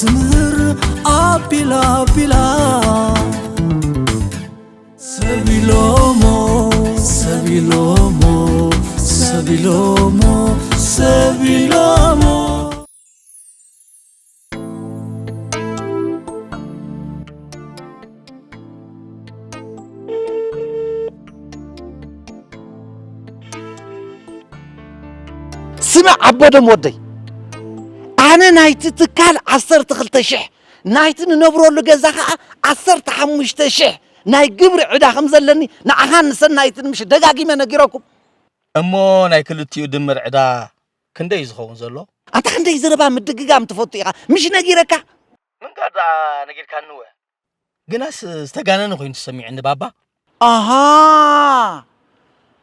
ትምህር ኣቢላ ኣቢላ ሰቢሎሞ ሰቢሎሞ ሰቢሎሞ ሰቢሎሞ። ስማዕ ኣቦደም ወደይ፣ ኣነ ናይቲ ትካል ዓሰርተ ክልተ ሽሕ፣ ናይቲ ንነብረሉ ገዛ ኸዓ ዓሰርተ ሓሙሽተ ሽሕ ናይ ግብሪ ዕዳ ከም ዘለኒ ንዓኻን ንሰናይትን ምሽ ደጋጊመ ነጊረኩም። እሞ ናይ ክልቲኡ ድምር ዕዳ ክንደይ እዩ ዝኸውን ዘሎ? ኣታ ክንደይ ዘረባ ምድግጋም ትፈቱ ኢኻ፣ ምሽ ነጊረካ? ምንጋር ደኣ ነጊርካኒ ወ ግናስ ዝተጋነነ ኮይኑ ተሰሚዑኒ ባባ። ኣሃ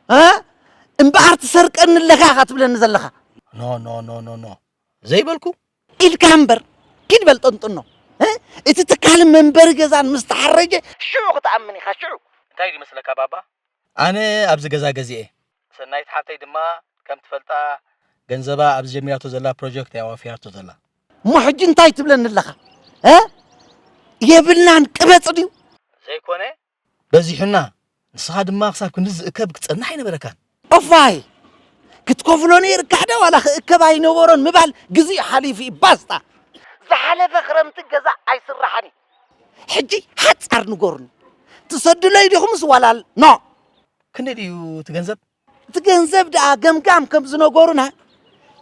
እ እምበኣር ትሰርቀኒ ኣለኻ ኢኻ ትብለኒ ዘለኻ። ኖ ኖ ኖ ኖ ኖ ዘይበልኩ። ኢልካ እምበር ኪድ በል ጠንጥኖ። እ እቲ ትካልን መንበሪ ገዛን ምስ ተሓረጀ ሽዑ ክትኣምን ኢኻ ሽዑ። እንታይ ድዩ መስለካ ባባ? ኣነ ኣብዚ ገዛ ገዚኤ፣ ሰናይት ሓብተይ ድማ ከም ትፈልጣ ገንዘባ ኣብዚ ጀሚራቶ ዘላ ፕሮጀክት እያ ኣዋፊራቶ ዘላ። እሞ ሕጂ እንታይ ትብለኒ ኣለኻ? እ የብልናን ቅበጽ ድዩ? ዘይኮነ በዚሑና፣ ንስኻ ድማ ክሳብ ክንዲ ዝእከብ ክትጸንሕ ኣይነበረካን። ኦፋይ ክትከፍሎ ነይርካ ዶ ዋላ ክእከብ ኣይነበሮን ምባል ግዚኡ ሓሊፉ እዩ ባስታ። ዝሓለፈ ክረምቲ ገዛ ኣይስራሕን እዩ። ሕጂ ሓጻር ንገሩኒ ትሰድለይ ዲኹምስ ዋላ ኖ? ክንደይ ድዩ እቲ ገንዘብ? እቲ ገንዘብ ደኣ ገምጋም ከም ዝነገሩና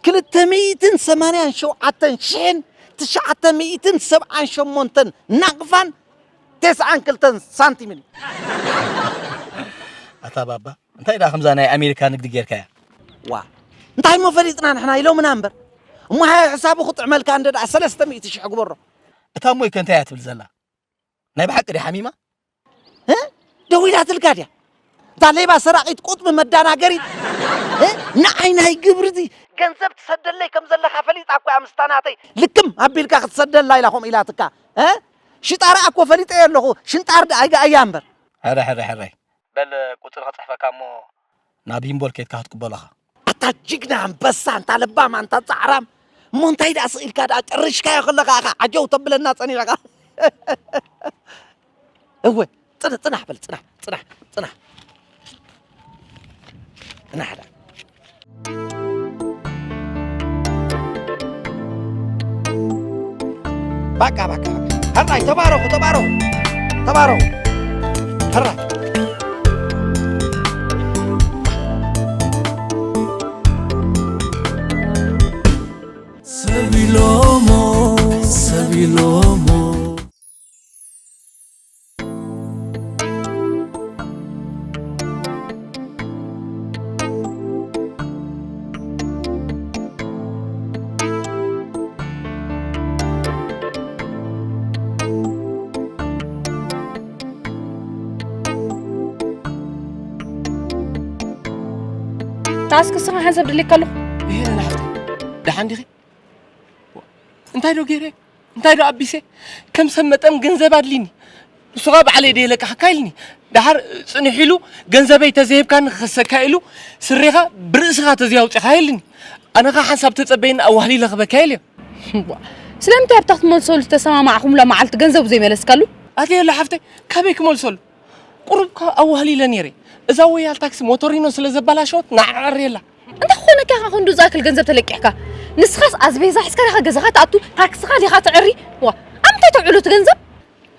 ክልተ ሚእትን ሰማንያን ሸውዓተን ሽሕን ትሽዓተ ሚእትን ሰብዓን ሸሞንተን ናቕፋን ተስዓን ክልተን ሳንቲምን እዩ። ኣታ ባባ እንታይ ደኣ ከምዛ ናይ ኣሜሪካ ንግዲ ጌርካያ? ዋ እንታይ እሞ ፈሊጥና ንሕና ኢሎምና እምበር እሞ ሃየ ሕሳቡ ክጥዕመልካ እንደ ደኣ ሰለስተ ሚእቲ ሽሕ ግበሮ። እታ እሞይ ከ እንታይ እያ ትብል ዘላ? ናይ ብሓቂ ድያ ሓሚማ? እ? ደዊላትልካ ድያ? እታ ሌባ ሰራቒት ቁጥቢ መዳናገሪት እ? ንዓይ ናይ ግብሪ እቲ ገንዘብ ትሰደለይ ከም ዘለኻ ፈሊጣ እኮ እያ ምስታ ናተይ ልክም ኣቢልካ ክትሰደላ ኢላ ከምኡ ኢላትካ እ? ሽጣራ እኮ ፈሊጠዮ ኣለኹ ሽንጣር ደኣ ኣይገኣያ እምበር ሕራይ ሕራይ ሕራይ በል ቁፅሪ ከፅሕፈካ እሞ ናብ ሂምቦል ኬድካ ክትቅበሎ ኢኻ። ኣታ ጅግና ኣንበሳ፣ ኣንታ ለባም፣ ኣንታ ጻዕራም፣ እሞ እንታይ ደኣ ስቕ ኢልካ ደኣ ጨሪሽካዮ ከለኻ ኢኻ ዓጀው ተብለና ጸኒሕካ። እወ፣ ጽናሕ፣ ጽናሕ በል፣ ጽናሕ፣ ጽናሕ፣ ጽናሕ። ጽናሕ ደኣ። ባቃ ባቃ ባቃ። ሕራይ ተባረኹ ተባረኹ ተባረኹ። ሕራይ። ሰብ ኢሎሞ ሰብ ኢሎሞ። ታስክ ስኻ ሓንሳብ ደልየካ ኣለኹ። ይሄ ናሕቲ ደሓን ዲኺ? እንታይ ዶ ገይረ? እንታይ ዶ ኣቢሰ? ከም ሰብ መጠን ገንዘብ ኣድልኒ። ንሱ ኸኣ ባዕለይ ደየለቃሕካ ኢልኒ። ደሓር ጽንሕ ኢሉ ገንዘበይ ተዘይህብካኒ ክኸሰካ ኢሉ ስሬኻ ብርእስኻ ተዘይኣውጺኻ ኢልኒ። ኣነ ኸኣ ሓንሳብ ተጸበይኒ ኣዋህሊለ ክበካ ኢልዮ። ዋ፣ ስለምንታይ ኣብታ ክትመልሰሉ ዝተሰማማዕኹምላ መዓልቲ ገንዘቡ ዘይመለስካሉ? ኣትየላ ሓፍተይ፣ ካበይ ክመልሰሉ? ቁሩብ እኳ ኣዋህሊለ ነይረ። እዛ ወያል ታክሲ ሞቶሪኖ ስለ ዘባላሸወት ንዓ ኣዕርየላ። እንታይ ክኾነካ ኢኻ ክንዱ ዝኣክል ገንዘብ ተለቂሕካ? ንስኻስ ኣስቤዛ ሒዝካ ዲኻ ገዛኻ ትኣቱ፣ ታክስኻ ዲኻ ተዕሪ? ዋ፣ ኣብ ምንታይ ተውዕሎ እቲ ገንዘብ?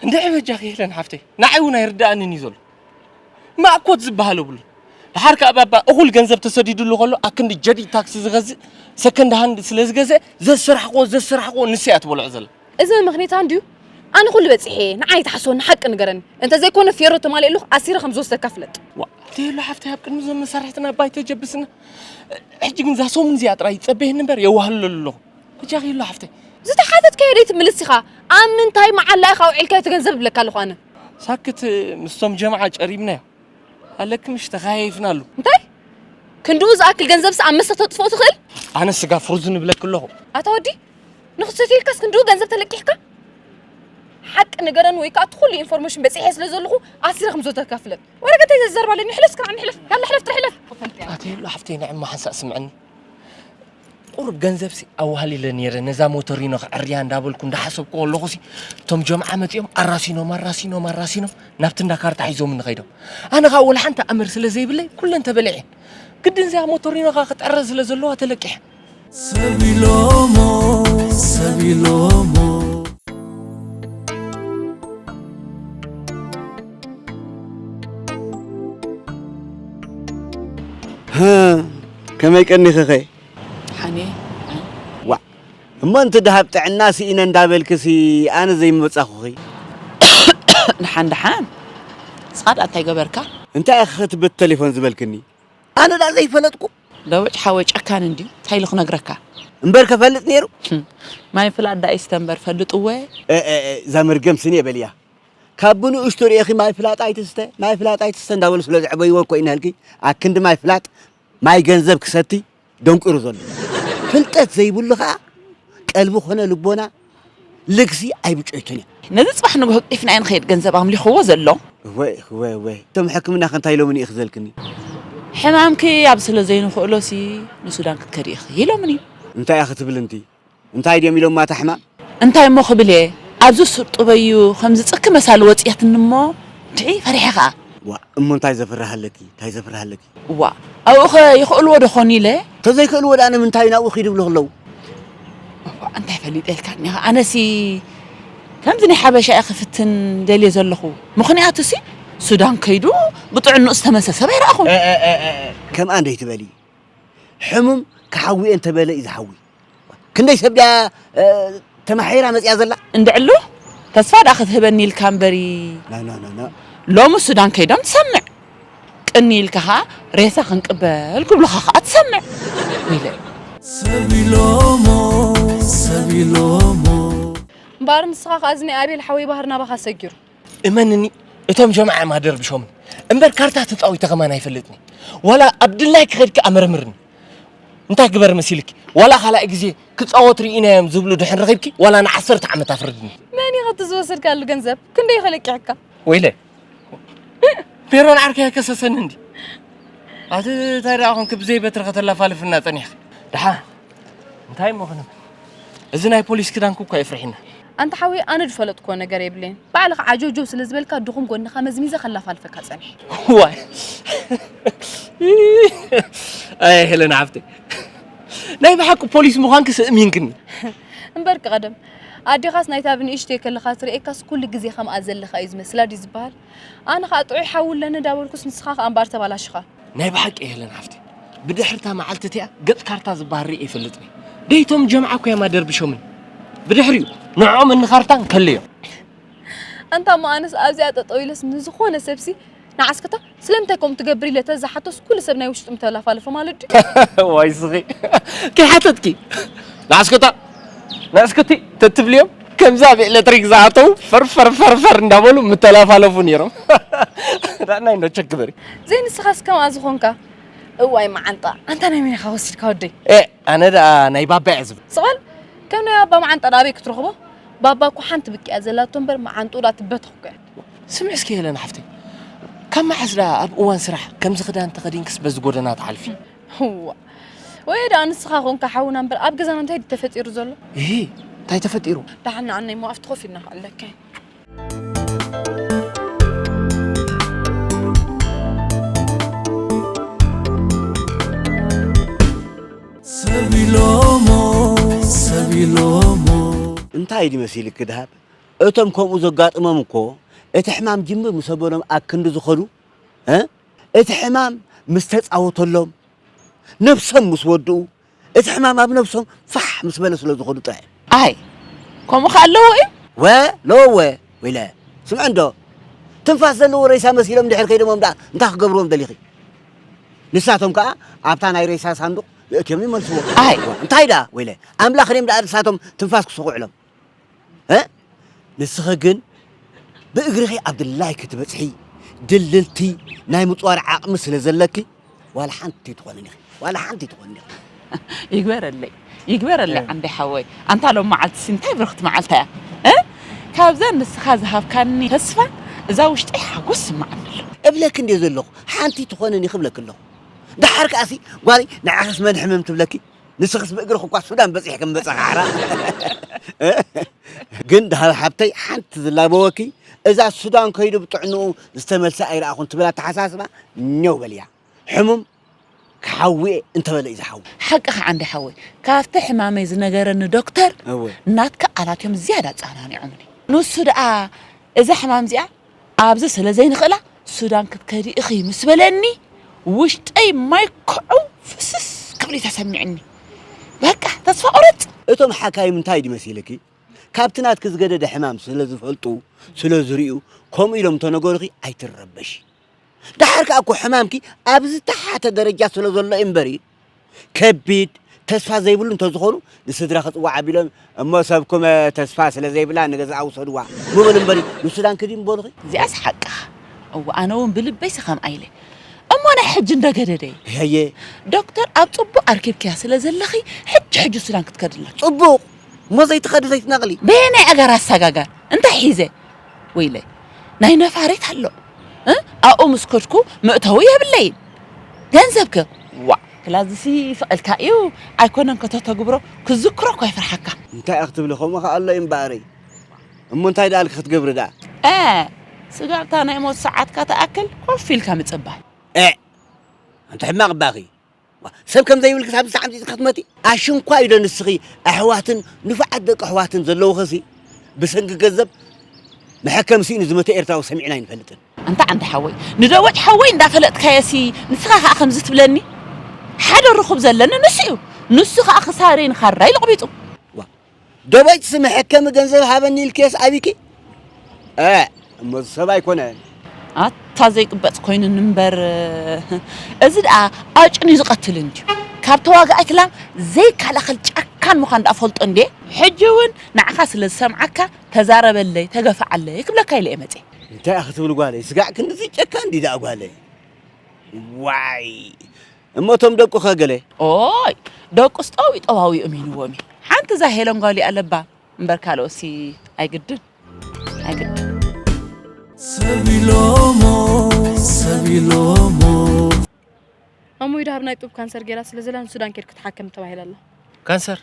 እንድዒ በጃኺ ሄለን ሓፍተይ፣ ንዓይ እውን ኣይርድኣንን እዩ ዘሎ። ማእኮት ዝበሃል የብሉን። ደሓር ከኣ ባባ እኹል ገንዘብ ተሰዲዱሉ ከሎ ኣክንዲ ጀዲድ ታክሲ ዝገዝእ ሰከንድ ሃንድ ስለ ዝገዝአ ዘሰራሕክዎ ዘሰራሕክዎ ንሱ እያ ትበልዖ ዘላ። እዚ መመኽኔታ እንድዩ። ኣነ ኩሉ በጺሐ እየ። ንዓይ ትሓስወኒ ሓቂ ንገረኒ። እንተ ዘይኮነ ፌሮ ተማሊእሉኽ ኣሲረ ከም ዝወስደካ ፍለጥ። ዋእ፣ ኣቲ ሄሉ ሓፍተይ ኣብ ቅድሚ እዞም መሳርሕትና ባይ ተጀብስና። ሕጂ ግን እዛ ሰሙን እዚኣ ጥራይ ጸበየኒ እምበር የዋህልለሉ ኣለኹ። በጃኺ ሄሉ ሓፍተይ። ዝተሓተትካዮ ደይትምልስ ኢኻ። ኣብ ምንታይ መዓላ ኢኻ ኣውዒልካዮ እቲ ገንዘብ እብለካ ኣለኹ ኣነ። ሳክት ምስቶም ጀምዓ ጨሪምናዮ። ኣለኪ ምሽ ተኸያይፍናሉ። እንታይ? ክንድኡ ዝኣክል ገንዘብስ ኣብ መስተ ተጥፍኦ ትኽእል? ኣነ ስጋ ፍሩዝን እብለኪ ኣለኹ። ኣታ ወዲ ንኽትሰትየልካስ ክንድኡ ገንዘብ ተለቂሕካ? ሓቂ ንገረኒ ወይ ከኣ እቲ ኩሉ ኢንፎርሜሽን በጺሐ ስለ ዘለኹ ኣሲረ ከም ዘውተካ ፍለጥ። ወረቀተይ ዘዘርባ ኣለኒ። ሕለፍ እስከ ንሕለፍ። ያላ ሕለፍ ጥራሕ ሕለፍ። ኣቲ ሄሉ ሓፍተይ ንዕማ ሓንሳእ ስምዕኒ። ቁሩብ ገንዘብሲ ኣዋህሊለ ነይረ፣ ነዛ ሞቶሪኖ ክዕርያ እንዳበልኩ እንዳሓሰብኩ ከለኹሲ፣ እቶም ጀምዓ መጺኦም ኣራሲኖም፣ ኣራሲኖም፣ ኣራሲኖም ናብቲ እንዳ ካርታ ሒዞምኒ ከይዶም። ኣነ ኸኣ ወላ ሓንቲ ኣምር ስለ ዘይብለይ ኩለን ተበሊዐን። ግድን እዚኣ ሞቶሪኖ ኸኣ ክትዕረ ስለ ዘለዋ ተለቂሐ። ሰብ ኢሎሞ፣ ሰብ ኢሎሞ። ሃ፣ ከመይ ቀኒኺኸ? ሓንየ። ዋእ፣ እሞ እንቲ ደሃብ ጥዕና ስኢነ እንዳበልክሲ ኣነ ዘይምበጻኹኺ? ደሓን ደሓን። ንስኻ ደኣ እንታይ ገበርካ? እንታይ ኢኺ ክትብቲ ተሌፎን ዝበልክኒ? ኣነ ደኣ ዘይፈለጥኩ? ደበጭ ሓወይ ጨካን እንድዩ። እንታይ ኢሉ ክነግረካ? እምበር ከፈልጥ ነይሩ። ማይ ፍላጥ ደኣ ይስተ እምበር ፈልጥዎ። እ፣ እ፣ እ፣ እዛ መርገም ስኒ በልያ። ካብ ብንእሽቶ ርኢኺ ማይ ፍላጥ ኣይትስተ፣ ማይ ፍላጥ ኣይትስተ እንዳበሉ ስለ ዘዕበይዎ እኮ እዩ ነህልኪ። ኣክንዲ ማይ ፍላጥ፣ ማይ ገንዘብ ክሰቲ ደንቁሩ ዘሎ። ፍልጠት ዘይብሉ ኸኣ ቀልቢ ኾነ ልቦና ልግሲ ኣይብጨይቱን እዩ። ነዚ ጽባሕ ንግሆ ቂፍና ኢና ንኸይድ ገንዘብ ኣምሊኽዎ ዘሎ። እወ፣ እወ፣ እወ። እቶም ሕክምና ከ እንታይ ኢሎምኒ ኢኺ ዘልክኒ? ሕማምኪ ኣብ ስለ ዘይንኽእሎሲ ንሱዳን ክትከዲ ኢኺ ኢሎምኒ። እንታይ ኢኺ ትብል እንቲ? እንታይ ድዮም ኢሎማ እታ ሕማም? እንታይ እሞ ክብል እየ? ኣብዚ ሱር ጥበዩ ከምዚ ጽኪ መሳሊ ወጽያትኒ እሞ ድዒ ፈሪሐ ኸኣ። ዋ፣ እሞ እንታይ ዘፍርሃለኪ? እንታይ ዘፍርሃለኪ? ዋ፣ ኣብኡ ኸ ይኽእልዎ ዶ ኾን ኢለ? ተዘይክእልዎ ደኣ ንምንታይ ናብኡ ኺዱ ይብሉ ኸለዉ? እዋ፣ እንታይ ፈሊጠ ኢልካኒ ኢኻ? ኣነሲ ከምዚ ናይ ሓበሻ እየ ክፍትን ደልየ ዘለኹ። ምኽንያቱሲ ሱዳን ከይዱ ብጥዕንኡ ዝተመሰ ሰብ ኣይረኣኹን። እ፣ እ፣ እ፣ እ፣ እ። ከምኣ እንዶ ኣይትበሊ። ሕሙም ክሓዊ እየ እንተበለ እዩ ዝሓዊ። ክንደይ ሰብ ድያ፣ እ፣ ተማሒራ መጺኣ ዘላ? እንድዕሉ ተስፋ ደኣ ክትህበኒ ኢልካ እምበሪ። ና፣ ና፣ ና፣ ና። ሎሚ ሱዳን ከይዶም ትሰምዕ። ቅኒ ኢልካ ኸኣ ሬሳ ክንቅበል ክብሉኻ ኸኣ ትሰምዕ። ወይለ። ሰብ ኢሎሞ፣ ሰብ ኢሎሞ። እምበኣር ንስኻ ኸኣ እዚ ናይ ኣቤል ሓወይ ባህሪ ናባኻ ሰጊሩ። እመንኒ፣ እቶም ጀምዓ እዮም ኣደርብሾምን። እምበር ካርታ ተጻዊተ ከማን ኣይፈልጥን እየ። ዋላ ኣብ ድላይ ክኸድኪ ኣመርምርኒ። እንታይ ግበር መሲልኪ? ዋላ ካልኣይ ግዜ ክጻወት ርኢናዮም ዝብሉ ድሕን ረኺብኪ፣ ዋላ ንዓሰርተ ዓመት ኣፍርድኒ። መን ኢኻ እቲ ዝወሰድካሉ ገንዘብ? ክንደይ ኢኻ ለቂሕካ? ወይለ፣ ሜሮን ዓርከይ ኣይከሰሰኒ እንዲ። ኣቲ እንታይ ደኣ ኾንኪ ብዘይ በትሪ ከተላፋልፍና ጸኒሕኪ? ደሓ፣ እንታይ እሞ ክንብል? እዚ ናይ ፖሊስ ክዳንኩ እኳ የፍርሒና። ኣንታ ሓወይ፣ ኣነ ዝፈለጥክዎ ነገር የብለይን። ባዕልኻ ዓጀውጀው ስለ ዝበልካ ድኹም ጎንኻ መዝሚዘ ከላፋልፈካ ጸኒሐ። ዋይ። ኣይ ሄለን ሓፍተይ። ናይ ብሓቂ ፖሊስ ምዃንኪ ስእሚንክኒ። እምበርኪ ቀደም ኣዴኻስ ናይታ ብንእሽተይ ከለኻ ትርእየካስ ኩሉ ግዜ ከምኣ ዘለኻ እዩ ዝመስላ ድዩ ዝበሃል? ኣነ ኸኣ ጥዑይ ሓዊ ኣለኒ እንዳበልኩስ ንስኻ ኸኣ እምበኣር ተባላሽኻ። ናይ ብሓቂ ሄለን ሓፍተይ፣ ብድሕርታ መዓልቲ እቲኣ ገጽ ካርታ ዝበሃል ርእየ ኣይፈልጥን እየ። ደይቶም ጀምዓ እኮ እዮም ኣደርብሾምን። ብድሕሪኡ ንዕኦም እንኻርታን ከለዮም። ኣንታ እሞ ኣነስ ኣብዚኣ ጠጠው ኢለስ ንዝኾነ ሰብሲ ንዓስክታ ስለምንታይ ከምኡ ትገብር ኢለ ተዝሓቶስ ኩሉ ሰብ ናይ ውሽጡ ምተላፋለፎ ማለት ድዩ? ዋይ ስኺ። ከይሓተትኪ። ንዓስክታ ንዕስክቲ ተትብልዮም ከምዛ ብኤሌክትሪክ ዝኣተው ፈር ፈር ፈር ፈር እንዳበሉ ምተላፋለፉ ነይሮም። ዳናይ እንዶ ቸክ በሪ። ዘይ ንስኻስ ከምኣ ዝኾንካ? እዋይ መዓንጣ፣ ኣንታ ናይ መን ኢኻ ወሲድካ ወደይ? ኤ፣ ኣነ ደኣ ናይ ባባ እየ ዝብል። ስቕ በል፣ ከም ናይ ባባ መዓንጣ ደኣ ኣበይ ክትረኽቦ? ባባ እኮ ሓንቲ ብቂ እያ ዘላቶ እምበር መዓንጥኡ ደኣ ትበተኽ እኮ እያ። ስምዒ እስኪ ሄለን ሓፍተይ፣ ካብ መዓስ ደኣ ኣብ እዋን ስራሕ ከምዚ ክዳን ተኸዲንክስ በዚ ጎደና ትሓልፊ? እዋ። ወይ ደኣ ንስኻ ኾንካ ሓውና እምበር ኣብ ገዛና እንታይ ድዩ ተፈጢሩ ዘሎ? እሂ፣ እንታይ ተፈጢሩ? ደሓን ንዓነይ እሞ ኣብቲ ኮፍ ኢልና ክዕለካ እየ። ሰብ ኢሎሞ፣ ሰብ ኢሎሞ። እንታይ ድዩ መሲልኪ ደሃብ? እቶም ከምኡ ዘጋጥሞም እኮ እቲ ሕማም ጅምር ምስ ኣበሎም ኣክንዲ ዝኸዱ፣ እ? እቲ ሕማም ምስ ተጻወተሎም፣ ነብሶም ምስ ወድኡ፣ እቲ ሕማም ኣብ ነብሶም ፋሕ ምስ በለ ስለ ዝኸዱ ጥራይ። ኣይ፣ ከምኡ ከ ኣለዎ እዩ? ወ፣ ለወ፣ ወይለ፣ ስምዐ እንዶ። ትንፋስ ዘለዎ ሬሳ መሲሎም ድሕር ከይዶሞም ደኣ እንታይ ክገብርዎም ደሊኺ? ንሳቶም ከኣ ኣብታ ናይ ሬሳ ሳንዱቕ የእትዮም ይመልስዎ። ኣይ። እንታይ ደኣ ወይለ፣ ኣምላኽ ድዮም ደኣ ንሳቶም ትንፋስ ክስኹዕሎም? እ? ንስኺ ግን ብእግርኺ ኣብ ድላይኪ ትበጽሒ፣ ድልልቲ ናይ ምጽዋር ዓቕሚ ስለ ዘለኪ፣ ዋላ ሓንቲ ኣይትኾንን ኢኺ። ዋላ ሓንቲ ኣይትኾንን ኢኺ። ይግበረለይ፣ ይግበረለይ እ። ዓንደይ ሓወይ። ኣንታ ሎም መዓልትሲ እንታይ ብርኽቲ መዓልታ እያ። እ? ካብዛ ንስኻ ዝሃብካኒ ተስፋ እዛ ውሽጠይ ሓጎስ ይስምዓኒ ኣሎ። እብለኪ እንድየ ዘለኹ፣ ሓንቲ ኣይትኾንን ኢኺ እብለኪ ኣለኹ። ደሓር ከኣሲ ጓለይ ንዓኽስ መን ሕምም ትብለኪ? ንስኽስ ብእግርኽ እኳ ሱዳን በጺሕኪ ምበጻኻ ሓራ። ግን ደሃብ ሓብተይ ሓንቲ ዝላበወኪ፣ እዛ ሱዳን ከይዱ ብጥዕንኡ ዝተመልሰ ኣይረኣኹን ትብል ኣተሓሳስባ ኘው በልያ። ሕሙም ክሓውየ እንተበለ እዩ ዝሓዊ። ሓቅኻ ዓንዲ ሓወይ፣ ካብቲ ሕማመይ ዝነገረኒ ዶክተር እወ። ናትካ ቃላት እዮም ዝያዳ ኣጸናኒዖምኒ። ንሱ ደኣ እዛ ሕማም እዚኣ ኣብዚ ስለ ዘይንኽእላ ሱዳን ክትከዲ ኢኺ ምስ በለኒ ውሽጠይ ማይ ክዑ ፍስስ ክብል እዩ ተሰሚዕኒ። በቃ ተስፋ ቁረጽ። እቶም ሓካይም እንታይ ድዩ መሲልኪ? ካብቲ ናትኪ ዝገደደ ሕማም ስለ ዝፈልጡ፣ ስለ ዝርእዩ፣ ከምኡ ኢሎም እንተነገሩኺ ኣይትረበሺ። ደሓር ከኣ እኮ ሕማምኪ ኣብ ዝተሓተ ደረጃ ስለ ዘሎ እዩ እምበሪ፣ ከቢድ፣ ተስፋ ዘይብሉ እንተዝኾኑ ንስድራ ክጽዋዕ ኣቢሎም እሞ ሰብኩም ተስፋ ስለ ዘይብላ ንገዛኣ ውሰድዋ ምበሉ እምበሪ ንሱዳን ክዲ ምበሉኺ። እዚኣስ ሓቅኻ። እወ፣ ኣነ እውን ብልበይሲ ከምኣ ኢለ። እሞ ናይ ሕጂ እንዶ ገደደይ? የየ። ዶክተር ኣብ ጽቡቕ ኣርኪብክያ ስለ ዘለኺ ሕጂ ሕጂ ሱዳን ክትከድላ። ጽቡቕ። እሞ ዘይትኸዲ ዘይትነቕሊ። በየናይ ኣጋር ኣሳጋጋር? እንታይ ሒዘ? ወይለይ። ናይ ነፋሪት ኣሎ። እ? ኣብኡ ምስ ከድኩ መእተዊ የብለይን። ገንዘብ ከ? ዋእ፣ ክላዝሲ ይፍቐልካ እዩ። ኣይኮነን ከተተግብሮ፣ ክዝክሮ እኮ ይፍርሓካ። እንታይ ኢኺ ትብሊ? ከምኡ ኸኣ ኣሎ እዩ እምበኣረይ። እሞ እንታይ ደኣልኪ ክትገብሪ ደኣ? እ፣ ስጋብ እታ ናይ ሞት ሰዓትካ ትኣክል ኮፍ ኢልካ ምጽባይ። እ፣ ኣንቲ ሕማቕ ባኺ። ዋ፣ ሰብ ከም ዘይብልኪ ሳብ ዝሰዓም ዚዚ ክትመቲ? ኣሽንኳ ኢዶ ንስኺ ኣሕዋትን ንፉዓት ደቂ ኣሕዋትን ዘለውኽሲ ብሰንኪ ገንዘብ መሐከሚ ስኢኑ ዝመተ ኤርትራዊ ሰሚዕና ኣይንፈልጥን። ኣንታ ዓንዲ ሓወይ፣ ንደወጭ ሓወይ እንዳፈለጥካየሲ ንስኻ ኸኣ ከምዚ ትብለኒ? ሓደ ርኹብ ዘለኒ ንሱ እዩ። ንሱ ኸኣ ክሳረይ ንኻራይ ለቕቢጡ። ዋ፣ ደበጭ ስም መሐከሚ ገንዘብ ሃበኒ ኢልክስ ኣቢኪ? እ፣ እሞ እዚ ሰብ ኣይኮነን። ኣታ ዘይቅበጽ ኮይኑኒ እምበር፣ እዚ ደኣ ኣጭንዩ ዝቐትል እንድዩ። ካብ ተዋጋኣይ ክላም ዘይከላኸል ጨካን ምዃን ደኣ ፈልጦ እንዴ? ሕጂ እውን ንዓኻ ስለ ዝሰምዓካ ተዛረበለይ፣ ተገፍዓለይ ክብለካ ኢለ እየ መጽየ። እንታይ ኢኺ ትብሊ ጓለይ? ስጋዕ ክንድዚ ጨካን እንዲ ደኣ ጓለይ? ዋይ! እሞ እቶም ደቁ ኸ ገለ? ኦይ፣ ደቁስ ጠዊ ጠዋዊኦም ኢልዎም እዩ። ሓንቲ እዛ ሄለን ጓል ኣለባ እምበር ካልኦሲ ኣይግድን፣ ኣይግድን። ሰብ ኢሎሞ፣ ሰብ ኢሎሞ። ኣሞይ ደሃብ ናይ ጡብ ካንሰር ጌራ ስለ ዘላ ንሱዳን ኬድ ክትሓከም ተባሂላ ኣላ። ካንሰር?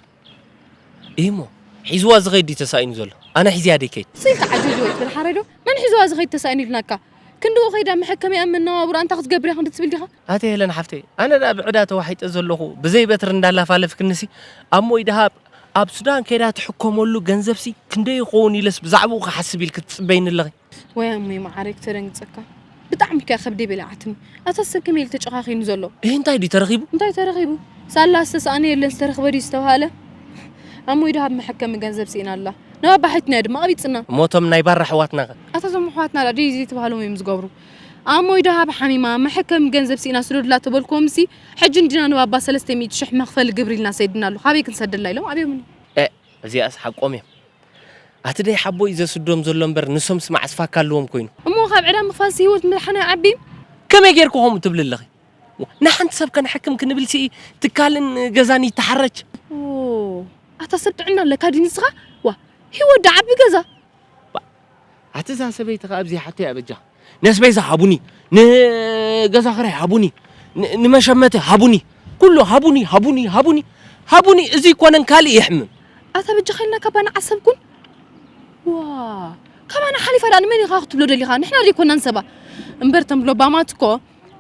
ኢሞ፣ ሒዝዋ ዝኸይድ ድዩ ተሳኢኑ ዘሎ? ኣነ ሒዝያ ደይ ከይድ? ስኢልካ ዓጀጅ ወይ ትብል ሓረዶ? መን ሒዝዋ ዝኸይድ ተሳኢኑ ኢልናካ? ክንድኡ ከይዳ መሐከሚኣ መነባብሮ ኣንታ ክትገብር ኢኻ ክንዲ ትብል ዲኻ? ኣቲ ሄለን ሓፍተይ፣ ኣነ ደኣ ብዕዳ ተዋሒጠ ዘለኹ፣ ብዘይ በትሪ እንዳላፋለፍክንሲ፣ ኣሞይ ደሃብ ኣብ ሱዳን ከይዳ ትሕከመሉ ገንዘብሲ ክንደይ ይኸውን ኢለስ ብዛዕባኡ ክሓስብ ኢልኪ ትጽበይኒ ኣለኺ? ወይ ኣሞይ መዓረይ ክተደንግጸካ። ብጣዕሚ ከ ከብደይ በሊዓትኒ። ኣታ ሰብ ከመይ ኢሉ ተጨኻኺኑ ዘሎ? እህ፣ እንታይ ድዩ ተረኺቡ? እንታይ ተረኺቡ? ሳላ ዝተሳእነ የለን ዝተረኽበ ድዩ ዝተባህለ? ኣሞይ ደሃብ መሐከሚ ገንዘብ ስኢና ኣላ። ናብ ኣባ ሓይትና ድማ ቀቢጽና። እሞ እቶም ናይ ባራ ኣሕዋትና ኸ? ኣታ እዞም ኣሕዋትና ደኣ ድዩ ዘይተባህሎም እዮም ዝገብሩ? ኣሞይ ደሃብ ሓሚማ መሐከሚ ገንዘብ ስኢና ስደዱላ ተበልኩዎምሲ፣ ሕጂ እንዲና ንባባ ሰለስተ ሚእቲ ሽሕ መኽፈሊ ግብሪ ኢልና ሰዲድና ኣሎ። ካበይ ክንሰደላ ኢሎም ኣብዮምኒ። እ፣ እዚኣስ ሓቆም እዮም። ኣቲ ደይ ሓቦይ ዘስዶም ዘሎ እምበር ንሶምስ መዓስ ፋካ ኣለዎም ኮይኑ። እሞ ካብ ዕዳ ምኽፋልሲ ህይወት ምድሓን ኣይዓቢን? ከመይ ጌርኩ ከምኡ ትብሊ ኣለኺ? ንሓንቲ ሰብ ከነሕክም ክንብል ሲ ትካልን ገዛን ይተሓረች። ኦ፣ ኣታ ሰብ ጥዕና ኣለካ ድዩ ንስኻ? ዋ፣ ህይወት ደኣ ዓቢ ገዛ። ባ፣ ኣቲ እዛ ሰበይቲ ኸኣ ኣብዚ ሓተይ ኣበጃ። ነስቤዛ ሃቡኒ፣ ንገዛ ኽራይ ሃቡኒ፣ ን-፣ ንመሸመቲ ሃቡኒ፣ ኩሉ ሃቡኒ፣ ሃቡኒ፣ ሃቡኒ፣ ሃቡኒ። እዚ ይኮነን ካልእ የሕምም። ኣታ በጃኻ ኢልና ካባና ዓሰብ ኩን። ዋ፣ ካባና ሓሊፋ ደኣ ንመን ኢኻ ክትብሎ ደሊኻ? ንሕና ዘይኮናን ሰባ። እምበር እቶም ለባማት እኮ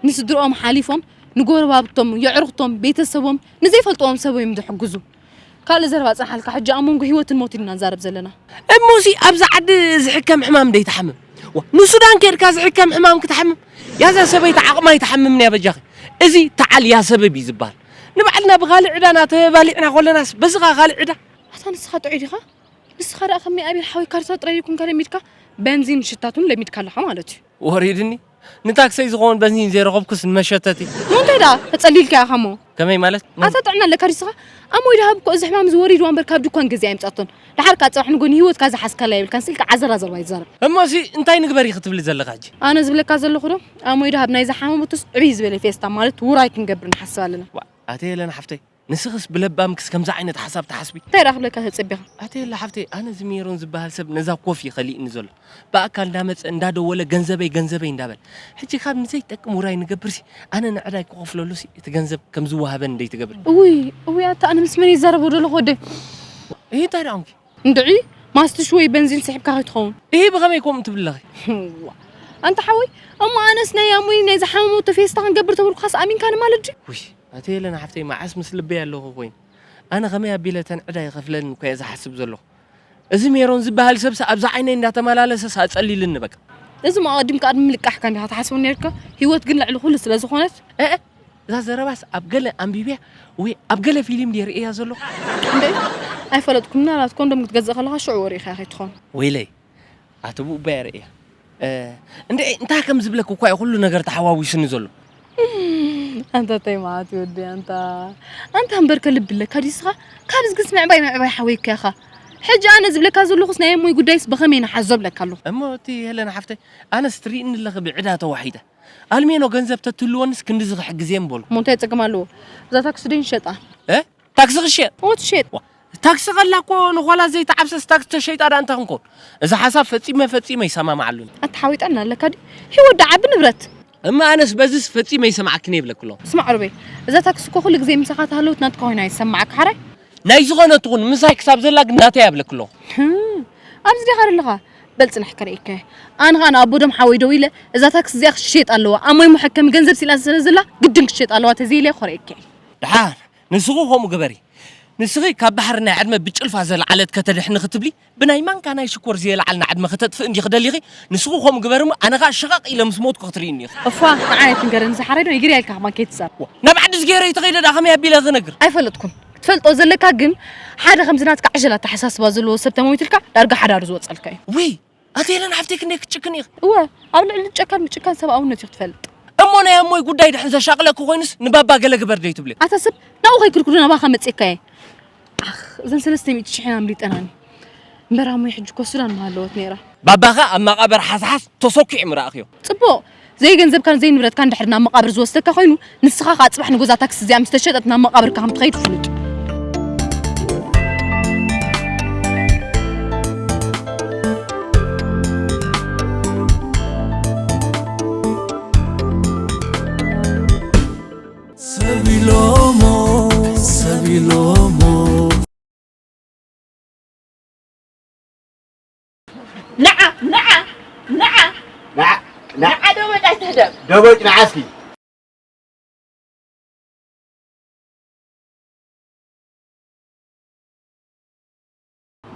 ንስድርኦም ሓሊፎም ንጎረባብቶም፣ የዕሩኽቶም፣ ቤተሰቦም፣ ንዘይፈልጥዎም ሰብ እዮም ዝሕግዙ። ካልእ ዘረባ ጽንሓልካ፣ ሕጂ ኣብ መንጎ ህይወትን ሞትን ኢና ንዛረብ ዘለና። እሞሲ ኣብዛ ዓዲ ዝሕከም ሕማም ደይትሓምም? ዋ፣ ንሱዳን ኬድካ ዝሕከም ሕማም ክትሓምም? ያዛ ሰበይቲ ዓቕማ ኣይትሓምምን እያ በጃኺ። እዚ ተዓል ያሰብብ እዩ ዝበሃል። ንባዕልና ብኻልእ ዕዳና ተባሊዕና ኮለናስ በዚ ኸኣ ካልእ ዕዳ። ኣታ ንስኻ ጥዑይ ዲኻ? ንስኻ ደኣ ከም ናይ ኣቤል ሓወይ ካርታ ጥራይ ይኩንካ ለሚድካ፣ በንዚን ሽታቱን ለሚድካ ኣለኻ ማለት እዩ። ወሪድኒ። ንታክሰይ ዝኸውን በንዚን ዘይረኸብኩስ ንመሸተቲ። እሞ እንታይ ደኣ ተጸሊልካ ኢኻ እሞ? ከመይ ማለት? ኣታ ጥዕና ኣለካ ድዩ ንስኻ? ኣሞይ ደሃብ እኮ እዚ ሕማም እዚ ወሪድዋ እምበር ካብ ድኳን ገዚኣ ኣይምጻቶን። ደሓር ከኣ ጽባሕ ንጎኒ ህይወትካ ዝሓዝካላ የብልካን፣ ስኢልካ ዓዘራ ዘረባ ይዛረብ። እሞሲ እንታይ ንግበር ኢኺ ትብሊ ዘለኻ ሕጂ? ኣነ ዝብለካ ዘለኹ ዶ፣ ኣሞይ ደሃብ ናይ ዝሓመመቶስ ዕብይ ዝበለ ፌስታ ማለት ውራይ ክንገብር ንሓስብ ኣለና። ዋ፣ ኣቲ ሄለን ሓፍተይ፣ ንስኽስ ብለባምክስ ከምዚ ዓይነት ሓሳብ ትሓስቢ? እንታይ ደኣ ክብለካ ተጸቢኻ? ኣተየለ ሓፍተይ፣ ኣነ እዚ ሜሮን ዝበሃል ሰብ ነዛ ኮፍ እዩ ከሊእኒ ዘሎ። ብኣካል እንዳመጸ እንዳደወለ ገንዘበይ ገንዘበይ እንዳበለ። ሕጂ ካብ ንዘይጠቅም ውራይ ንገብርሲ ኣነ ንዕዳይ ክኸፍለሉሲ እቲ ገንዘብ ከም ዝወሃበን እንደይትገብር። እውይ እውይ፣ ኣታ ኣነ ምስ መን ይዛረብ ዘለኹ ወደይ? ይህ እንታይ ደኣ ኾንኪ? እንድዒ ማስትሽ ወይ በንዚን ስሒብካ ከይትኸውን። ይህ ብኸመይ ከምኡ ትብለኺ? ዋ፣ ኣንታ ሓወይ፣ እሞ ኣነስ ናይ ኣሞይ ናይ ዝሓመመቶ ፌስታ ክንገብር ተበልኩኻስ ኣሚንካኒ ማለት ድዩ? ውይ፣ ኣቲ ሄለን ሓፍተይ፣ መዓስ ምስ ልበይ ኣለኹ ኮይኑ። ኣነ ከመይ ኣቢለ ተን ዕዳ ይኸፍለኒ እኮ እየ ዝሓስብ ዘለኹ። እዚ ሜሮን ዝበሃል ሰብሲ ኣብዚ ዓይነይ እንዳተመላለሰስ ኣጸሊልኒ በቃ። እዚ እሞ ኣቐዲምካ ቅድሚ ምልቃሕካ እንዲኻ ትሓስቦ ነይርካ። ህይወት ግን ልዕሊ ኩሉ ስለ ዝኾነት። እእ፣ እዛ ዘረባስ ኣብ ገለ ኣንቢብያ ወይ ኣብ ገለ ፊልም ድየ ርእያ ዘለኹ? እንዴ፣ ኣይፈለጥኩን። ምናልባት ኮንዶም ክትገዝእ ከለኻ ሽዑ ርኢኻያ ከይትኾን። ወይለይ፣ ኣቲ ብኡባይ ርእያ። እ፣ እንዴ፣ እንታይ ከም ዝብለክ እኳ እዩ ኩሉ ነገር ተሓዋዊሱኒ ዘሎ። ኣንታ እንታይ መዓት እዩ ወዲ፣ ኣንታ፣ ኣንታ እምበርከ ልቢ ኣለካ ድዩ ንስኻ? ካብዚ ግንስ ምዕባይ ምዕባይ ሓወይካ ኢኻ። ሕጂ ኣነ ዝብለካ ዘለኹስ ናይ እሞይ ጉዳይስ ብኸመይ ንሓዞ እብለካ ኣለኹ። እሞ እቲ ሄለን ሓፍተይ፣ ኣነስ ትርእይኒ ኣለኺ ብዕዳ ተዋሒጠ። ኣልሜኖ ገንዘብ ተትህልወንስ ክንድዚ ክሕግዝ እየ ምበልኩ። እሞ እንታይ ጸገም ኣለዎ? እዛ ታክሲ ደይን ሸጣ። እ? ታክሲ ክሸጥ? እዎ ትሸጥ። ዋ፣ ታክሲ ከላ እኮ ንኾላ ዘይተዓብሰስ ታክሲ ተሸይጣ ደኣ እንታይ ክንከውን? እዚ ሓሳብ ፈጺመ ፈጺመ ይሰማማዓሉን። ኣተሓዊጠና ኣለካ ድዩ? ህይወት ደኣ ዓቢ ንብረት። እማ ኣነስ በዝስ ፈጺመ ይሰማዓክን እየ ይብለኪ ኣለኹ። ስማዕ ሩበይ፣ እዛ ታክሲ እኮ ኩሉ ግዜ ምሳኻ ተሃለወት ናትካ ኮይና ይሰማዓካ ሓራይ? ናይ ዝኾነ ትኹን ምሳይ ክሳብ ዘላ ግን ናተይ እያ ይብለኪ ኣለኹ። ህም፣ ኣብዚ ዲኻ ዘለኻ? በል ጽናሕ ከርእየካ እየ። ኣነ ኸኣ ንኣቦ ዶም ሓወይ ደዊለ እዛ ታክሲ እዚኣ ክትሸየጥ ኣለዋ። ኣሞይ መሐከሚ ገንዘብ ስኢና ስለ ዘላ ግድን ክትሸየጥ ኣለዋ ተዘይለ ከርእየካ እየ። ደሓን ንስኺ ከምኡ ግበሪ። ንስኺ ካብ ባሕሪ ናይ ዕድመ ብጭልፋ ዘለዓለት ከተድሕኒ ክትብሊ ብናይ ማንካ ናይ ሽኮር ዝየለዓልና ዕድመ ከተጥፍእ እንዲኺ ደሊኺ። ንስኺ ከምኡ ግበሪ እሞ ኣነ ኸኣ ሸቓቕ ኢለ ምስ ሞትኩ ክትርእይኒ ኢኺ። እፋ ንዓይ ኣይትንገረኒ ዝሓረይ ዶ ይግርያ ኢልካ ከማን ከይትዛረብ። ዋ፣ ናብ ዓዲ ዝገይረ ይተኸይደ ደኣ ከመይ ኣቢለ ክነግር? ኣይፈለጥኩን። ክትፈልጦ ዘለካ ግን ሓደ ከምዚ ናትካ ዕሸል ኣተሓሳስባ ዘለዎ ሰብ ተመዊትልካ ዳርጋ ሓዳሩ ዝወጸልካ እዩ። ውይ ኣቲ ሄለን ሓፍተይ ክንደይ ክትጭክን ኢኺ። እወ ኣብ ልዕሊ ጨካን ምጭካን ሰብኣውነት እዩ ክትፈልጥ። እሞ ናይ ኣሞይ ጉዳይ ድሕን ዘሻቕለኪ ኮይኑስ ንባባ ገለ ግበር ደይትብሊ? ኣታ ሰብ ናብኡ ከይክድኩ ናባኻ መጺእካ እየ። ኣኽ እዘን ሰለስተ ሚእቲ ሽሕ ኢና ኣምሊጠናኒ። እምበር ኣሞይ ሕጂ እኮ ሱዳን ምሃለወት ነይራ። ባባኻ ኣብ መቓብር ሓስሓስ ተሰኪዑ ምረኣኽዮ። ጽቡቕ ዘይገንዘብካን ዘይንብረትካን ድሕሪ ናብ መቓብር ዝወስደካ ኮይኑ ንስኻ ከኣ ጽባሕ ንጎዛ ታክሲ እዚኣ ምስ ተሸጠት ናብ መቓብርካ ከም ትኸይድ ፍሉጥ እዩ። ሰብ ኢሎሞ ሰብ ኢሎሞ ንዓ ንዓ ንዓ ንዓ ንዓ ንዓ ደቦጭ ኣይትህደም። ደቦጭ ንዓ እስኪ